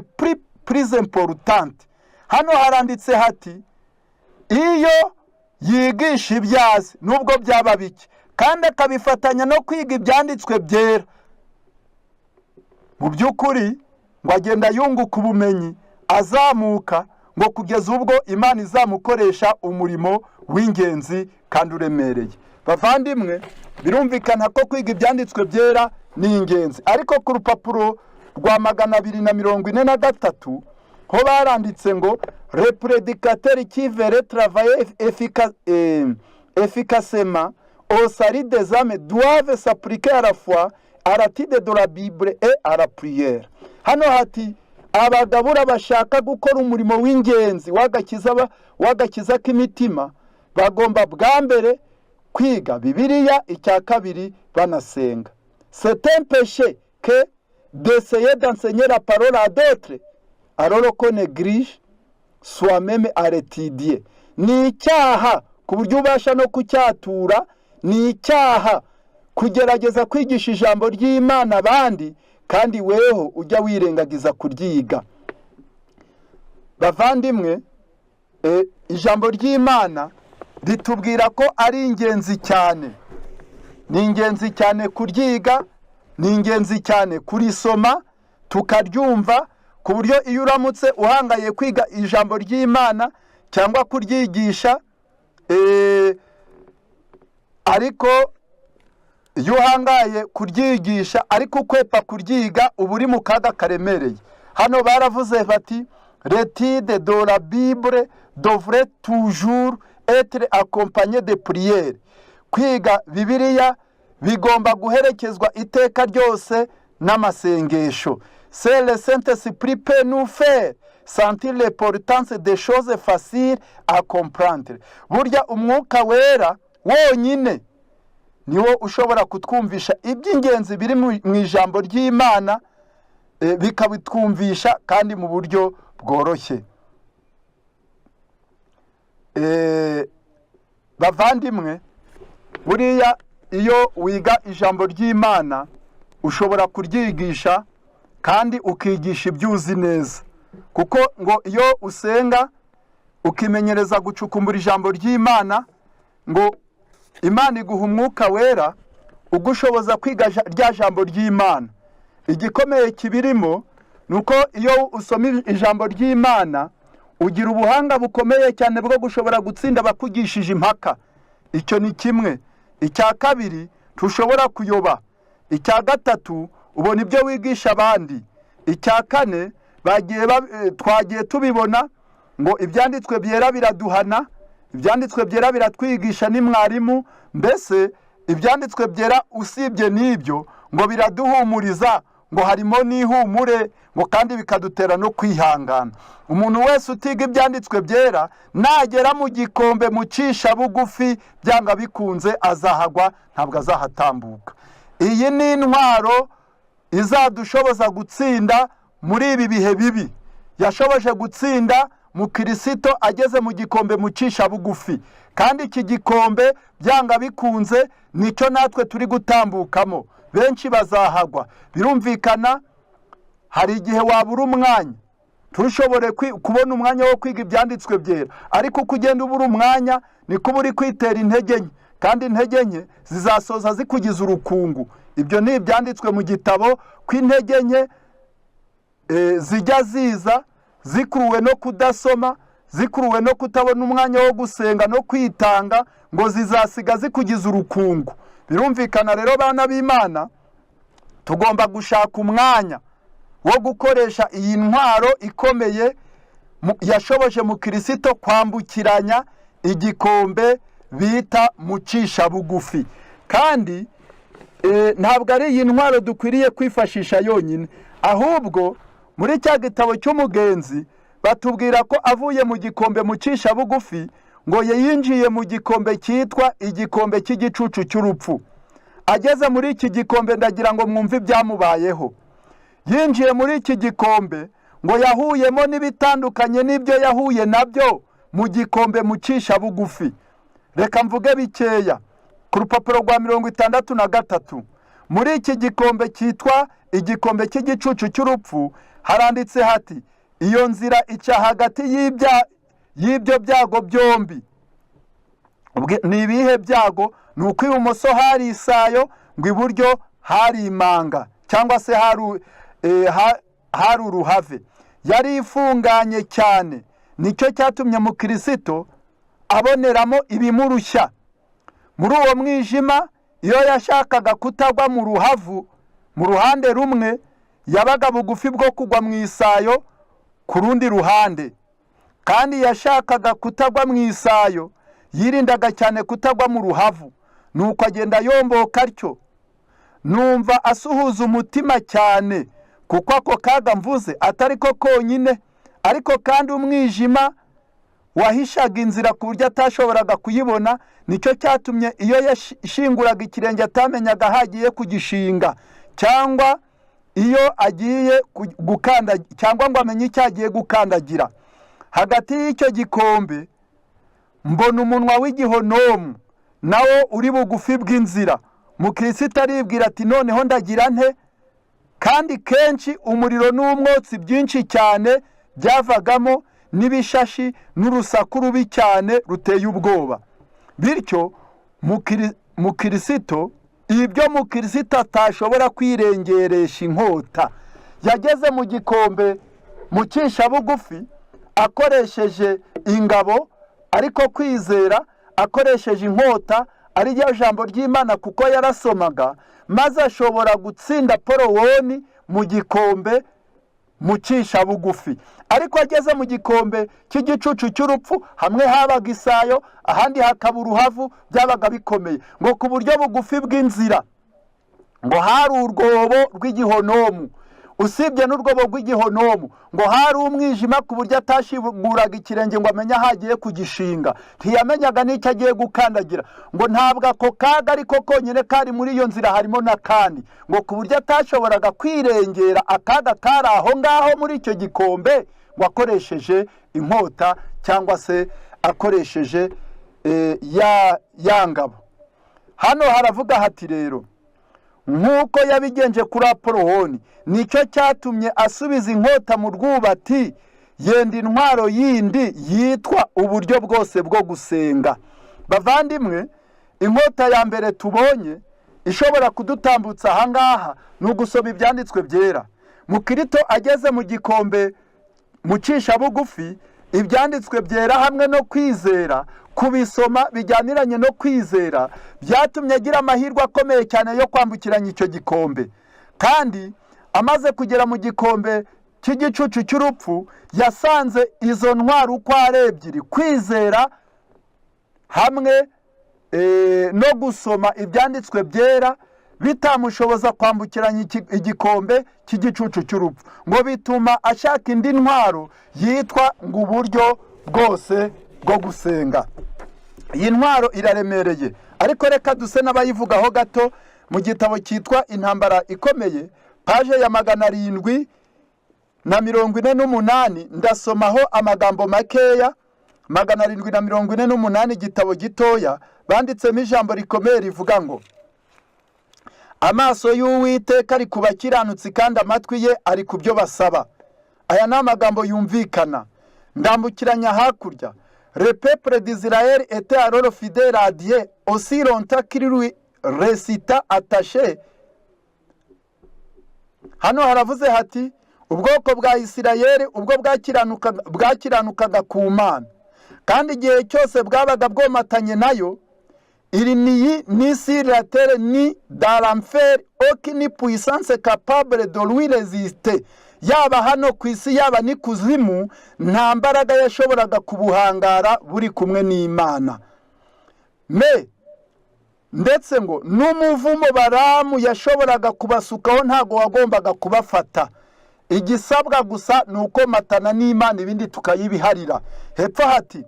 plus importante. Hano haranditse hati: iyo yigisha ibyo azi, nubwo byaba bike, kandi akabifatanya no kwiga Ibyanditswe Byera, mu by'ukuri ngo agenda yunguka ubumenyi, azamuka, ngo kugeza ubwo Imana izamukoresha umurimo w'ingenzi kandi uremereye. Bavandimwe, birumvikana ko kwiga Ibyanditswe Byera ni ingenzi, ariko ku rupapuro rwa 243 ho baranditse ngo: le prédicateur qui veut travailler efficacement au salut des âmes doivent s'appliquer à la fois à l'étude de la Bible et à la prière. Hano hati: abagabura bashaka gukora umurimo w'ingenzi w'agakiza k'imitima bagomba bwa mbere kwiga Bibiliya, icya kabiri banasenga. C'est un péché que d'essayer d'enseigner la parole à d'autres alors qu'on néglige soi-même à l'étudier. Ni icyaha ku buryo ubasha no kucyatura, ni icyaha kugerageza kwigisha ijambo ry'Imana abandi kandi weho ujya wirengagiza kuryiga. Bavandimwe, ijambo ry'Imana ritubwira ko ari ingenzi cyane, ni ingenzi cyane kuryiga, ni ingenzi cyane kurisoma tukaryumva, ku buryo iyo uramutse uhangaye kwiga ijambo ry'Imana cyangwa kuryigisha, ariko iyo uhangaye kuryigisha ariko ukwepa kuryiga, uba uri mu kaga karemereye. Hano baravuze bati: l'étude de la Bible devrait toujours être accompagnée de prière. Kwiga Bibiliya bigomba guherekezwa iteka ryose n'amasengesho. Seul le Saint-Esprit peut nous faire sentir l'importance des choses faciles à comprendre. Burya Umwuka Wera wonyine niwo ushobora kutwumvisha iby'ingenzi biri mu ijambo ry'Imana, bikabitwumvisha kandi mu buryo bworoshye. Bavandimwe, buriya iyo wiga ijambo ry'Imana ushobora kuryigisha kandi ukigisha ibyo uzi neza, kuko ngo iyo usenga ukimenyereza gucukumbura ijambo ry'Imana, ngo Imana iguha Umwuka Wera ugushoboza kwiga rya jambo ry'Imana. Igikomeye kibirimo ni uko iyo usoma ijambo ry'Imana ugira ubuhanga bukomeye cyane bwo gushobora gutsinda abakugishije impaka. Icyo ni kimwe. Icya kabiri, ntushobora kuyoba. Icya gatatu, ubona ibyo wigisha abandi. Icya kane, twagiye tubibona ngo Ibyanditswe Byera biraduhana, Ibyanditswe Byera biratwigisha, ni mwarimu. Mbese Ibyanditswe Byera, usibye n'ibyo, ngo biraduhumuriza, ngo harimo n'ihumure, ngo kandi bikadutera no kwihangana. Umuntu wese utiga Ibyanditswe Byera, nagera mu gikombe mucisha bugufi, byanga bikunze azahagwa, ntabwo azahatambuka. Iyi ni intwaro izadushoboza gutsinda muri ibi bihe bibi. Yashoboje gutsinda mukirisito ageze mu gikombe mucisha bugufi, kandi iki gikombe byanga bikunze nicyo natwe turi gutambukamo. Benshi bazahagwa, birumvikana. Hari igihe wabura umwanya, ntushobore kubona umwanya wo kwiga Ibyanditswe Byera, ariko uko ugenda ubura umwanya niko uba uri kwitera intege nke, kandi intege nke zizasoza zikugiza urukungu. Ibyo ni ibyanditswe mu gitabo ko intege nke zijya ziza zikuruwe no kudasoma, zikuruwe no kutabona umwanya wo gusenga no kwitanga, ngo zizasiga zikugiza urukungu. Birumvikana rero, bana b'Imana, tugomba gushaka umwanya wo gukoresha iyi ntwaro ikomeye yashoboje mu Kirisito kwambukiranya igikombe bita mucisha bugufi. Kandi ntabwo ari iyi ntwaro dukwiriye kwifashisha yonyine, ahubwo muri cya gitabo cy'umugenzi batubwira ko avuye mu gikombe mucisha bugufi, ngo yinjiye mu gikombe cyitwa igikombe cy'igicucu cy'urupfu. Ageze muri iki gikombe, ndagira ngo mwumve ibyamubayeho. Yinjiye muri iki gikombe, ngo yahuyemo n'ibitandukanye n'ibyo yahuye nabyo mu gikombe mucisha bugufi. Reka mvuge bikeya ku rupapuro rwa 63. Muri iki gikombe cyitwa igikombe cy'igicucu cy'urupfu haranditse hati: "Iyo nzira ica hagati y'ibyo byago byombi." Ni ibihe byago? Ni uko ibumoso hari isayo, ngo iburyo hari imanga cyangwa se hari uruhave. Yari ifunganye cyane, nicyo cyatumye mu Kirisito aboneramo ibimurushya muri uwo mwijima. Iyo yashakaga kutagwa mu ruhavu mu ruhande rumwe, yabaga bugufi bwo kugwa mu isayo ku rundi ruhande. Kandi yashakaga kutagwa mu isayo, yirindaga cyane kutagwa mu ruhavu, nuko agenda yomboka atyo. Numva asuhuza umutima cyane, kuko ako kaga mvuze atari ko konyine, ariko kandi umwijima wahishaga inzira ku buryo atashoboraga kuyibona. Nicyo cyatumye iyo yashinguraga ikirenge atamenyaga aho agiye kugishinga, cyangwa iyo agiye gukanda, cyangwa ngo amenye icyo agiye gukandagira. Hagati y'icyo gikombe mbona umunwa w'igihonomu, nawo uri bugufi bw'inzira. Mukristo aribwira ati: "Noneho ndagira nte?" Kandi kenshi umuriro n'umwotsi byinshi cyane byavagamo, n'ibishashi n'urusaku rubi cyane ruteye ubwoba. Bityo mukirisito, ibyo mukirisito atashobora kwirengeresha inkota. Yageze mu gikombe mucisha bugufi akoresheje ingabo, ariko kwizera, akoresheje inkota ari ryo jambo ry'Imana, kuko yarasomaga, maze ashobora gutsinda Porowoni mu gikombe mucisha bugufi. Ariko ageze mu gikombe cy'igicucu cy'urupfu, hamwe habaga isayo, ahandi hakaba uruhavu, byabaga bikomeye. Ngo ku buryo bugufi bw'inzira ngo hari urwobo rw'igihonomu. Usibye n'urwobo rw'igihonomu, ngo hari umwijima ku buryo atashinguraga ikirenge ngo amenye aho agiye kugishinga, ntiyamenyaga n'icyo agiye gukandagira. Ngo ntabwo ako kaga ariko konyine kari muri iyo nzira, harimo n'akandi, ngo ku buryo atashoboraga kwirengera akaga kari aho ngaho muri icyo gikombe, ngo akoresheje inkota cyangwa se akoresheje ya ngabo. Hano haravuga hati rero: "Nk'uko yabigenje kuri Aporowoni, nicyo cyatumye asubiza inkota mu rwubati, yenda intwaro yindi yitwa uburyo bwose bwo gusenga." Bavandimwe, inkota ya mbere tubonye ishobora kudutambutsa ahangaha ni ugusoma ibyanditswe byera. Mukirito ageze mu gikombe mucisha bugufi, ibyanditswe byera hamwe no kwizera, kubisoma bijyaniranye no kwizera, byatumye agira amahirwe akomeye cyane yo kwambukiranya icyo gikombe. Kandi amaze kugera mu gikombe cy'igicucu cy'urupfu, yasanze izo ntwaro uko ari ebyiri, kwizera hamwe no gusoma ibyanditswe byera, bitamushoboza kwambukiranya igikombe cy'igicucu cy'urupfu. Ngo bituma ashaka indi ntwaro yitwa ngo uburyo bwose bwo gusenga. Iyi ntwaro iraremereye, ariko reka duse n'abayivugaho gato. Mu gitabo cyitwa Intambara Ikomeye, page ya 748, ndasomaho amagambo makeya. 748, igitabo gitoya, banditsemo ijambo rikomeye rivuga ngo: "Amaso y'Uwiteka ari ku bakiranutsi, kandi amatwi ye ari ku byo basaba." Aya ni amagambo yumvikana. Ndambukiranya hakurya. "Le peuple d'Israël était alors fidèle à Dieu aussi longtemps qu'il lui resta attaché." Hano haravuze hati: "Ubwoko bwa Isirayeli ubwo bwakiranukaga ku Mana, kandi igihe cyose bwabaga bwomatanye nayo, il n'y eut ni sur la terre ni dans l'enfer aucune puissance capable de lui résister." Yaba hano ku isi, yaba n'ikuzimu, nta mbaraga yashoboraga kubuhangara buri kumwe n'Imana. Mais ndetse ngo n'umuvumo Baramu yashoboraga kubasukaho ntabwo wagombaga kubafata. Igisabwa gusa ni ukomatana n'Imana, ibindi tukayibiharira. Hepfo hati: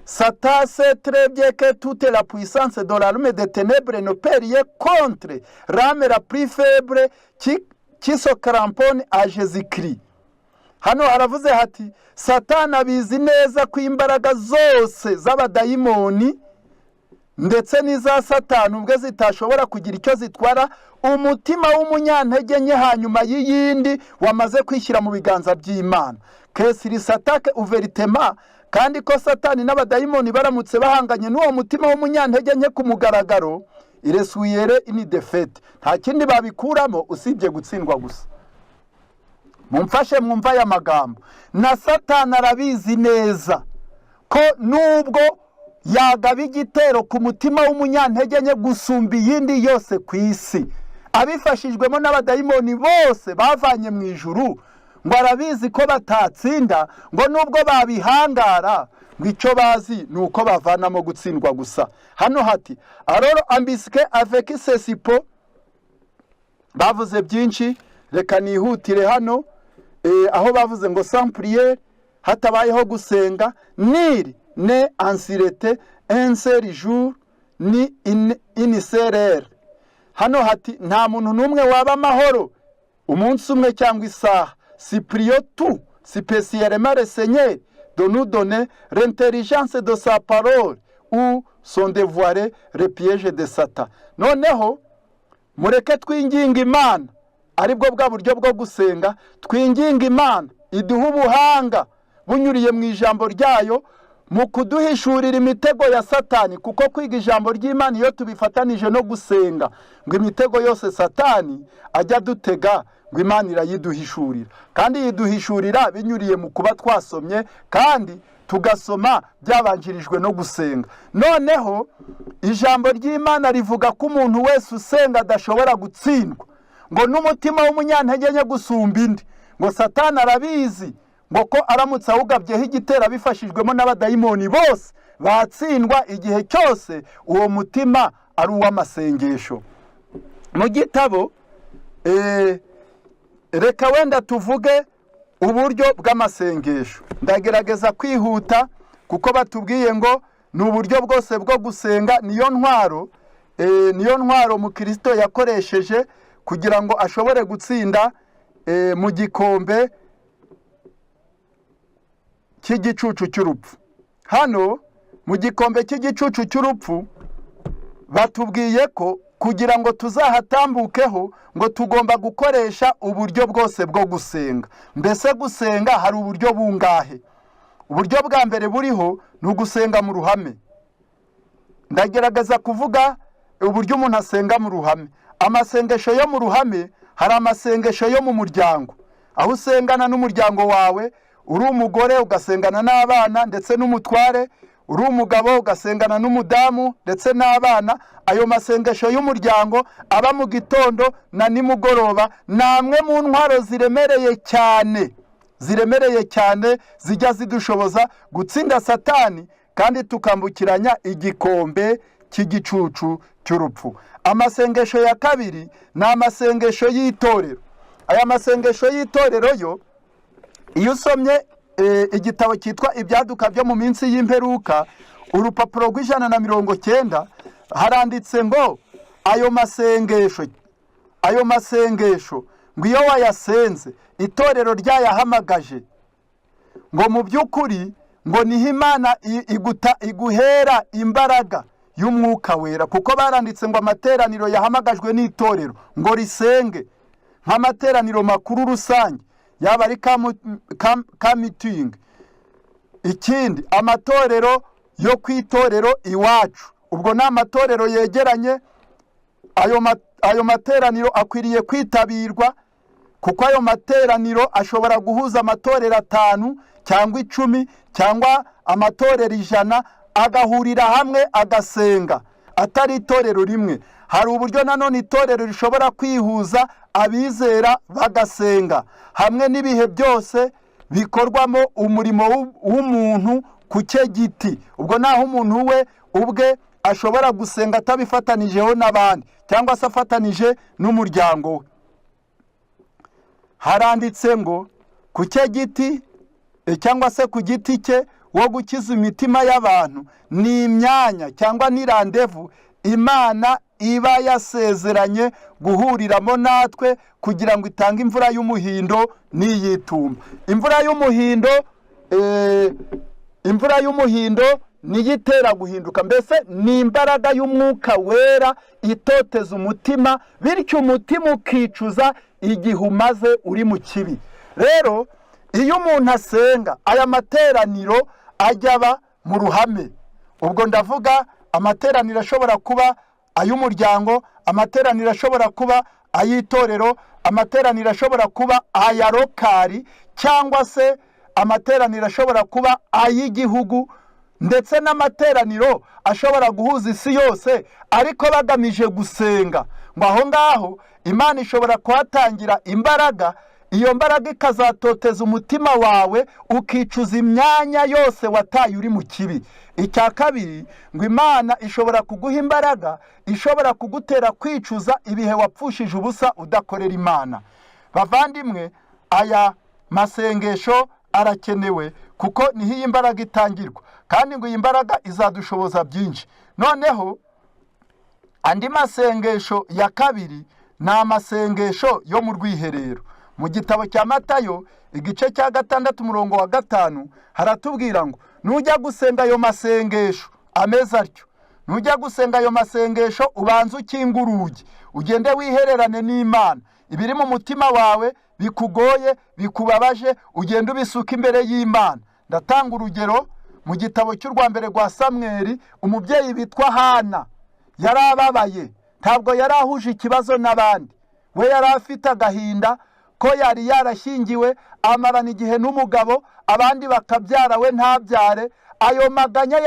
"Satan sait très bien que toute la puissance de l'armée des ténèbres ne peut rien contre l'âme la plus faible qui se cramponne à Jésus-Christ." Hano haravuze hati: Satani abizi neza ko imbaraga zose z'abadayimoni ndetse n'iza Satani ubwe zitashobora kugira icyo zitwara umutima w'umunyantege nke hanyuma y'iyindi wamaze kwishyira mu biganza by'Imana. Que s'ils s'attaquent ouvertement, kandi ko Satani n'abadayimoni baramutse bahanganye n'uwo mutima w'umunyantege nke ku mugaragaro, ils essuieraient une défaite. Nta kindi babikuramo usibye gutsindwa gusa. Mumfashe mwumve aya magambo. Na Satani arabizi neza ko nubwo yagaba igitero ku mutima w'umunyantege nke gusumba iyindi yose ku isi, abifashijwemo n'abadayimoni bose bavanye mu ijuru, ngo arabizi ko batatsinda, ngo nubwo babihangara, ngo icyo bazi ni uko bavanamo gutsindwa gusa. Hano hati: "Alors embusqués avec ce suppôt." Bavuze byinshi, reka nihutire hano aho bavuze ngo: "Sans prière", hatabayeho gusenga, "nul n'est en sûreté un seul jour ni une seule heure." Hano hati: nta muntu n'umwe waba amahoro umunsi umwe cyangwa isaha. "Supplions tout spécialement le Seigneur de nous donner l'intelligence de sa parole où sont dévoilés les pièges de Satan." Noneho mureke twinginga Imana, aribwo bwa buryo bwo gusenga, twinginga Imana iduha ubuhanga bunyuriye mu ijambo ryayo mu kuduhishurira imitego ya Satani, kuko kwiga ijambo ry'Imana iyo tubifatanije no gusenga, ngo imitego yose Satani ajya adutega, ngo Imana irayiduhishurira, kandi yiduhishurira binyuriye mu kuba twasomye, kandi tugasoma byabanjirijwe no gusenga. Noneho ijambo ry'Imana rivuga ko umuntu wese usenga adashobora gutsindwa, ngo n'umutima w'umunyantege nke gusumba indi, ngo Satani arabizi ngo ko aramutse awugabyeho igitero abifashijwemo n'abadayimoni bose, batsindwa igihe cyose uwo mutima ari uw'amasengesho. Mu gitabo reka wenda tuvuge uburyo bw'amasengesho. Ndagerageza kwihuta kuko batubwiye ngo ni uburyo bwose bwo gusenga. Niyo ntwaro Mukirisito yakoresheje kugira ngo ashobore gutsinda mu gikombe cy'igicucu cy'urupfu. Hano mu gikombe cy'igicucu cy'urupfu batubwiye ko kugira ngo tuzahatambukeho, ngo tugomba gukoresha uburyo bwose bwo gusenga. Mbese gusenga hari uburyo bungahe? Uburyo bwa mbere buriho ni ugusenga mu ruhame. Ndagerageza kuvuga uburyo umuntu asenga mu ruhame. Amasengesho yo mu ruhame: hari amasengesho yo mu muryango, aho usengana n'umuryango wawe. Uri umugore ugasengana n'abana ndetse n'umutware, uri umugabo ugasengana n'umudamu ndetse n'abana. Ayo masengesho y'umuryango aba mu gitondo na nimugoroba ni amwe mu ntwaro ziremereye cyane, ziremereye cyane, zijya zidushoboza gutsinda Satani kandi tukambukiranya igikombe cy'igicucu cy'urupfu. Amasengesho ya kabiri ni amasengesho y'itorero. Aya masengesho y'itorero yo, iyo usomye igitabo cyitwa Ibyaduka byo mu minsi y'imperuka, urupapuro rw'190, haranditse ngo ayo masengesho ngo iyo wayasenze itorero ryayahamagaje, ngo mu by'ukuri ngo niho Imana iguhera imbaraga y'Umwuka Wera, kuko baranditse ngo amateraniro yahamagajwe n'itorero ngo risenge, nk'amateraniro makuru rusange, yaba ari camp meeting. Ikindi, amatorero yo ku itorero iwacu, ubwo ni amatorero yegeranye, ayo materaniro akwiriye kwitabirwa. Kuko ayo materaniro ashobora guhuza amatorero 5 cyangwa 10 cyangwa amatorero 100, agahurira hamwe agasenga, atari itorero rimwe. Hari uburyo nanone itorero rishobora kwihuza, abizera bagasenga hamwe, n'ibihe byose bikorwamo umurimo w'umuntu ku cye giti. Ubwo naho umuntu we ubwe ashobora gusenga atabifatanijeho n'abandi, cyangwa se afatanije n'umuryango we. Haranditse ngo ku cye giti cyangwa se ku giti cye wo gukiza imitima y'abantu, ni imyanya cyangwa ni rendez-vous Imana iba yasezeranye guhuriramo natwe kugira ngo itange imvura y'umuhindo n'iy'itumba. Imvura y'umuhindo niyo itera guhinduka, mbese ni imbaraga y'Umwuka Wera itoteza umutima, bityo umutima ukicuza igihe umaze uri mu kibi. Rero iyo umuntu asenga, aya materaniro ajya aba mu ruhame, ubwo ndavuga amateraniro ashobora kuba ay'umuryango, amateraniro ashobora kuba ay'itorero, amateraniro ashobora kuba aya local, cyangwa se amateraniro ashobora kuba ay'igihugu, ndetse n'amateraniro ashobora guhuza isi yose ariko bagamije gusenga. Ngo aho ngaho Imana ishobora kuhatangira imbaraga, iyo mbaraga ikazatoteza umutima wawe, ukicuza imyanya yose wataye uri mu kibi. Icya kabiri, ngo Imana ishobora kuguha imbaraga ishobora kugutera kwicuza ibihe wapfushije ubusa udakorera Imana. Bavandimwe, aya masengesho arakenewe kuko niho iyi mbaraga itangirwa, kandi ngo iyi mbaraga izadushoboza byinshi. Noneho andi masengesho ya kabiri ni amasengesho yo mu rwiherero. Mu gitabo cya Matayo, igice cya 6, umurongo wa 5, haratubwira ngo nujya gusenga ayo masengesho ameze atyo, nujya gusenga ayo masengesho, ubanze ukinga urugi, ugende wihererane n'Imana. Ibiri mu mutima wawe bikugoye, bikubabaje, ugende ubisuka imbere y'Imana. Ndatanga urugero mu gitabo cy'urwa mbere rwa Samweri. Umubyeyi witwa Hana yari ababaye, ntabwo yari ahuje ikibazo n'abandi. We yari afite agahinda ko yari yarashyingiwe, amarana igihe n'umugabo, abandi bakabyara, we ntabyare. Ayo maganya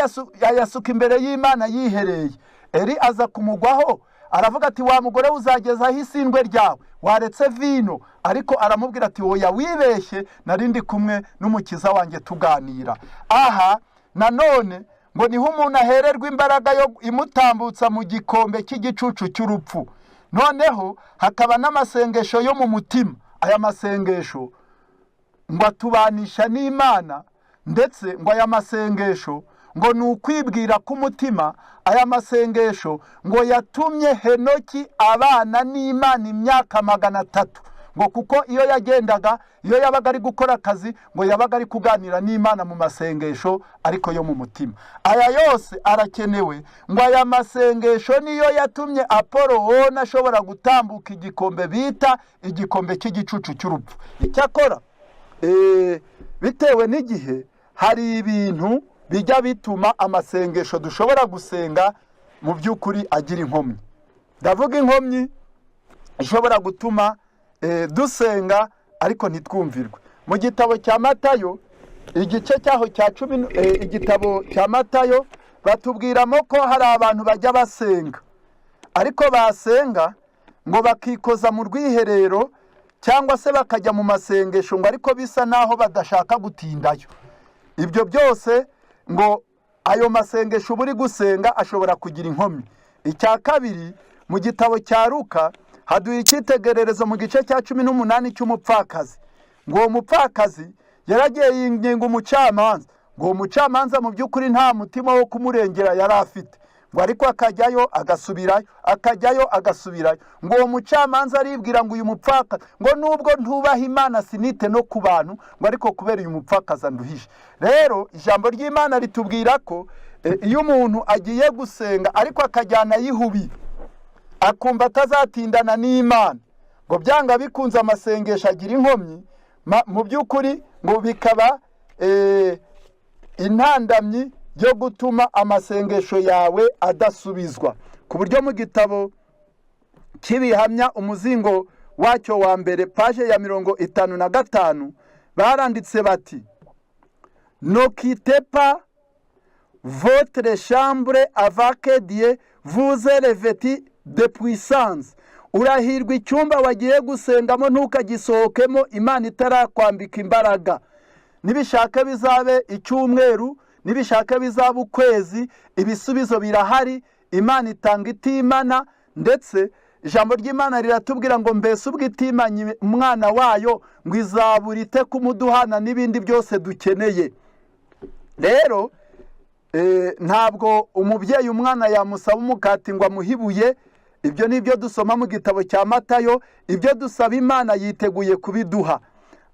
ayasuka imbere y'Imana yihereye. Eri aza kumugwaho, aravuga ati: "Wa mugore, uzagezaho isindwe ryawe? Waretse vino?" Ariko aramubwira ati: "Woya, wibeshye, nari ndi kumwe n'Umukiza wanjye tuganira." Aha nanone ngo niho umuntu ahererwa imbaraga yo imutambutsa mu gikombe cy'igicucu cy'urupfu. Noneho hakaba n'amasengesho yo mu mutima. Aya masengesho ngo atubanisha n'Imana, ndetse ngo aya masengesho ngo ni ukwibwira k'umutima. Aya masengesho ngo yatumye Henoki abana n'Imana imyaka 300, ngo kuko iyo yagendaga, iyo yabaga ari gukora akazi, ngo yabaga ari kuganira n'Imana mu masengesho ariko yo mu mutima. Aya yose arakenewe. Ngo aya masengesho niyo yatumye Apolowoni ashobora gutambuka igikombe bita igikombe cy'igicucu cy'urupfu. Icyakora bitewe n'igihe, hari ibintu bijya bituma amasengesho dushobora gusenga mu by'ukuri agira inkomyi. Ndavuga inkomyi ishobora gutuma dusenga ariko ntitwumvirwe. Mu gitabo cya Matayo, igice cyaho cya 10, igitabo cya Matayo batubwiramo ko hari abantu bajya basenga, ariko basenga ngo bakikoza mu rwiherero cyangwa se bakajya mu masengesho, ngo ariko bisa naho badashaka gutindayo. Ibyo byose, ngo ayo masengesho uba uri gusenga ashobora kugira inkomyi. Icya kabiri, mu gitabo cya Ruka haduha icyitegererezo mu gice cya 18 cy'umupfakazi. Ngo uwo mupfakazi yaragiye yinginga umucamanza. Ngo uwo mucamanza mu by'ukuri nta mutima wo kumurengera yari afite, ngo ariko akajyayo agasubirayo, akajyayo agasubirayo. Ngo uwo mucamanza aribwira ngo uyu mupfakazi, ngo nubwo ntubaha Imana, sinite no ku bantu, ngo ariko kubera uyu mupfakazi anduhije. Rero ijambo ry'Imana ritubwira ko iyo umuntu agiye gusenga ariko akajyana yihubi, akumva atazatindana n'Imana, ngo byanga bikunze amasengesho agira inkomyi. Mu by'ukuri ngo bikaba intandamyi yo gutuma amasengesho yawe adasubizwa, ku buryo mu gitabo cy'Ibihamya, umuzingo wacyo wa mbere, page ya 55, baranditse bati: "Ne quittez pas votre chambre avant que Dieu vous ait revêtu de puissance." Urahirwa icyumba wagiye gusengamo ntukagisohokemo Imana itarakwambika imbaraga. Nibishaka bizabe icyumweru, nibishaka bizaba ukwezi, ibisubizo birahari. Imana itanga itimana. Ndetse ijambo ry'Imana riratubwira ngo: "Mbese ubwo itimanye umwana wayo, ngo izabura ite kumuduhana n'ibindi byose dukeneye?" Rero ntabwo umubyeyi umwana yamusaba umukati ngo amuhe ibuye. Ibyo ni ibyo dusoma mu gitabo cya Matayo. Ibyo dusaba Imana yiteguye kubiduha.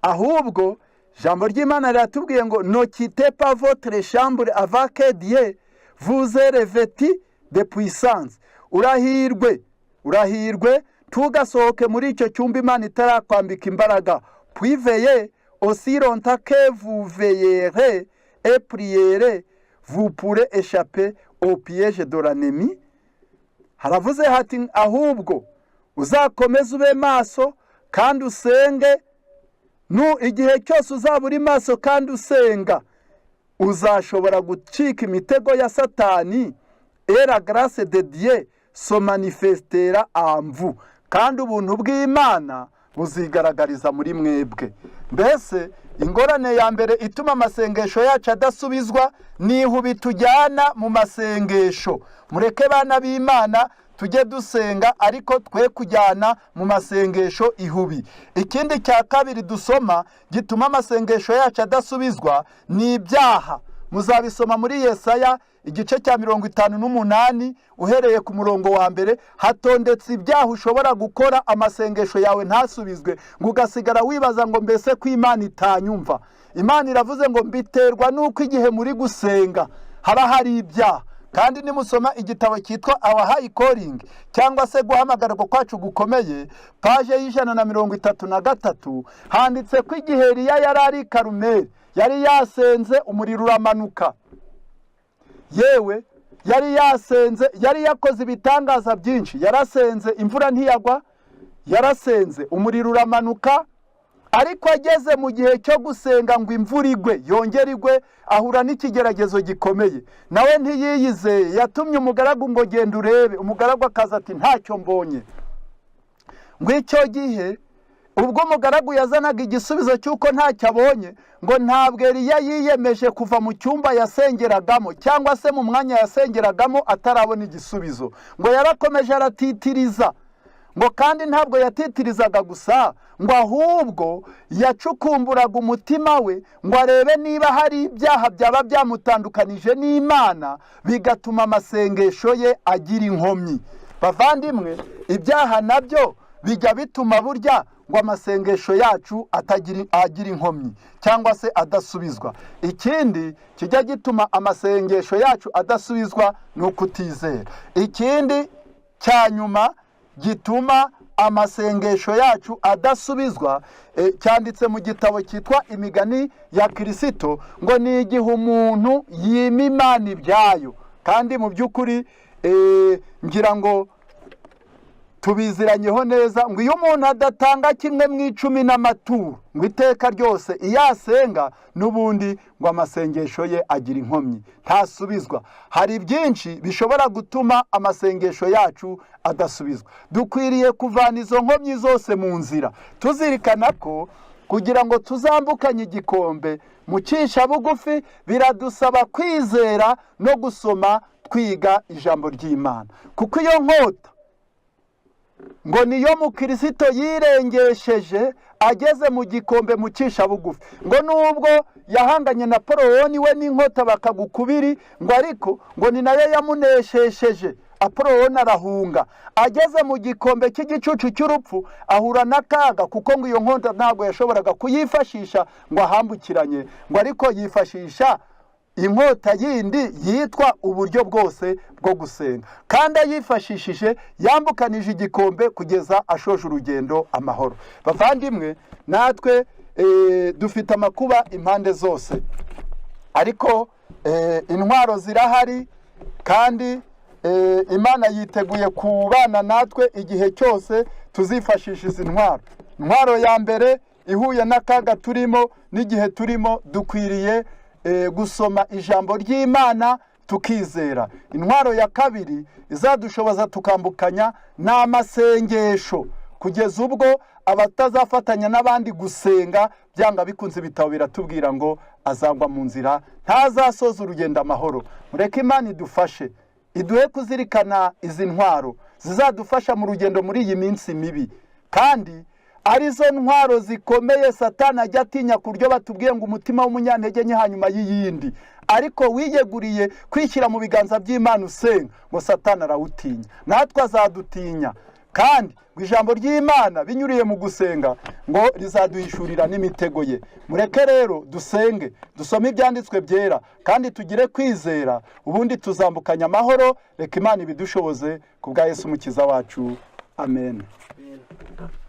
Ahubwo ijambo ry'Imana riratubwiye ngo: "Ne quittez pas votre chambre avant que Dieu vous ait revêtu de puissance." Urahirwe, urahirwe, ntugasohoke muri icyo cyumba Imana itarakwambika imbaraga. "Puis veillez aussi longtemps que vous veillerez et prierez, vous pourrez échapper au piège de l'ennemi." Haravuze hati: ahubwo uzakomeze ube maso kandi usenge. Igihe cyose uzaba uri maso kandi usenga, uzashobora gucika imitego ya Satani. "Et la grâce de Dieu se manifestera en vous." Kandi ubuntu bw'Imana buzigaragariza muri mwebwe. Mbese ingorane ya mbere ituma amasengesho yacu adasubizwa ni ihubi tujyana mu masengesho. Mureke, bana b'Imana, tujye dusenga, ariko twe kujyana mu masengesho ihubi. Ikindi cya kabiri dusoma gituma amasengesho yacu adasubizwa ni ibyaha. Muzabisoma muri Yesaya igice cya 58, uhereye ku murongo wa mbere. Hatondetse ibyaha ushobora gukora amasengesho yawe ntasubizwe, ngo ugasigara wibaza ngo: "Mbese ko Imana itanyumva?" Imana iravuze ngo: "Mbiterwa n'uko igihe muri gusenga haba hari ibyaha." Kandi nimusoma igitabo cyitwa Our High Calling, cyangwa se Guhamagarwa Kwacu Gukomeye, page ya 133, handitse ko igihe Eliya yari ari i Karumeli, yari yasenze, umuriro uramanuka. Yewe, yari yasenze, yari yakoze ibitangaza byinshi. Yarasenze, imvura ntiyagwa. Yarasenze, umuriro uramanuka. Ariko ageze mu gihe cyo gusenga ngo imvura igwe, yongere igwe, ahura n'ikigeragezo gikomeye. Nawe ntiyiyizeye, yatumye umugaragu ngo: "Genda urebe." Umugaragu akaza ati: "Ntacyo mbonye." Ngo icyo gihe ubwo umugaragu yazanaga igisubizo cy'uko ntacyo abonye, ngo ntabwo Eliya yiyemeje kuva mu cyumba yasengeragamo cyangwa se mu mwanya yasengeragamo atarabona igisubizo. Ngo yarakomeje aratitiriza. Ngo kandi ntabwo yatitirizaga gusa, ngo ahubwo yacukumburaga umutima we ngo arebe niba hari ibyaha byaba byamutandukanije n'Imana, bigatuma amasengesho ye agira inkomyi. Bavandimwe, ibyaha nabyo bijya bituma burya ngo amasengesho yacu atagira agira inkomyi cyangwa se adasubizwa. Ikindi kijya gituma amasengesho yacu adasubizwa ni ukutizera. Ikindi cya nyuma gituma amasengesho yacu adasubizwa cyanditse mu gitabo cyitwa Imigani ya Kirisito, ngo ni igihe umuntu yima Imana ibyayo. Kandi mu by'ukuri ngira ngo tubiziranyeho neza, ngo iyo umuntu adatanga kimwe mu icumi n'amaturo, ngo iteka ryose iyo asenga n'ubundi ngo amasengesho ye agira inkomyi, ntasubizwa. Hari byinshi bishobora gutuma amasengesho yacu adasubizwa. Dukwiriye kuvana izo nkomyi zose mu nzira, tuzirikana ko kugira ngo tuzambukanye igikombe mu bugufi, biradusaba kwizera no gusoma, twiga ijambo ry'Imana, kuko iyo nkota ngo niyo mukirisito yirengesheje ageze mu gikombe mucisha bugufi. Ngo nubwo yahanganye na Polowoni we n'inkota bakagukubiri, ngo ariko ngo ni nayo yamuneshesheje. Apolowoni arahunga. Ageze mu gikombe cy'igicucu cy'urupfu, ahura n'akaga, kuko ngo iyo nkota ntabwo yashoboraga kuyifashisha ngo ahambukiranye, ngo ariko yifashisha inkota yindi yitwa uburyo bwose bwo gusenga, kandi ayifashishije yambukanije igikombe kugeza ashoje urugendo amahoro. Bavandimwe, natwe dufite amakuba impande zose, ariko intwaro zirahari, kandi Imana yiteguye kubana natwe igihe cyose. Tuzifashisha izi ntwaro. Intwaro ya mbere ihuye n'akaga turimo n'igihe turimo, dukwiriye gusoma ijambo ry'Imana tukizera. Intwaro ya kabiri izadushoboza tukambukanya ni amasengesho, kugeza ubwo abatazafatanya n'abandi gusenga, byanga bikunze ibitabo biratubwira ngo azagwa mu nzira, ntazasoza urugendo amahoro. Mureke Imana idufashe, iduhe kuzirikana izi ntwaro zizadufasha mu rugendo muri iyi minsi mibi, kandi arizo ntwaro zikomeye Satani ajya atinya, ku buryo batubwiye ngo umutima w'umunyantege nke hanyuma y'iyindi, ariko wiyeguriye kwishyira mu biganza by'Imana usenga, ngo Satani arawutinya, natwe azadutinya. Kandi ngo ijambo ry'Imana binyuriye mu gusenga ngo rizaduhishurira n'imitego ye. Mureke rero dusenge, dusome ibyanditswe byera kandi tugire kwizera, ubundi tuzambukanya amahoro. Reka Imana ibidushoboze ku bwa Yesu Umukiza wacu. Amen.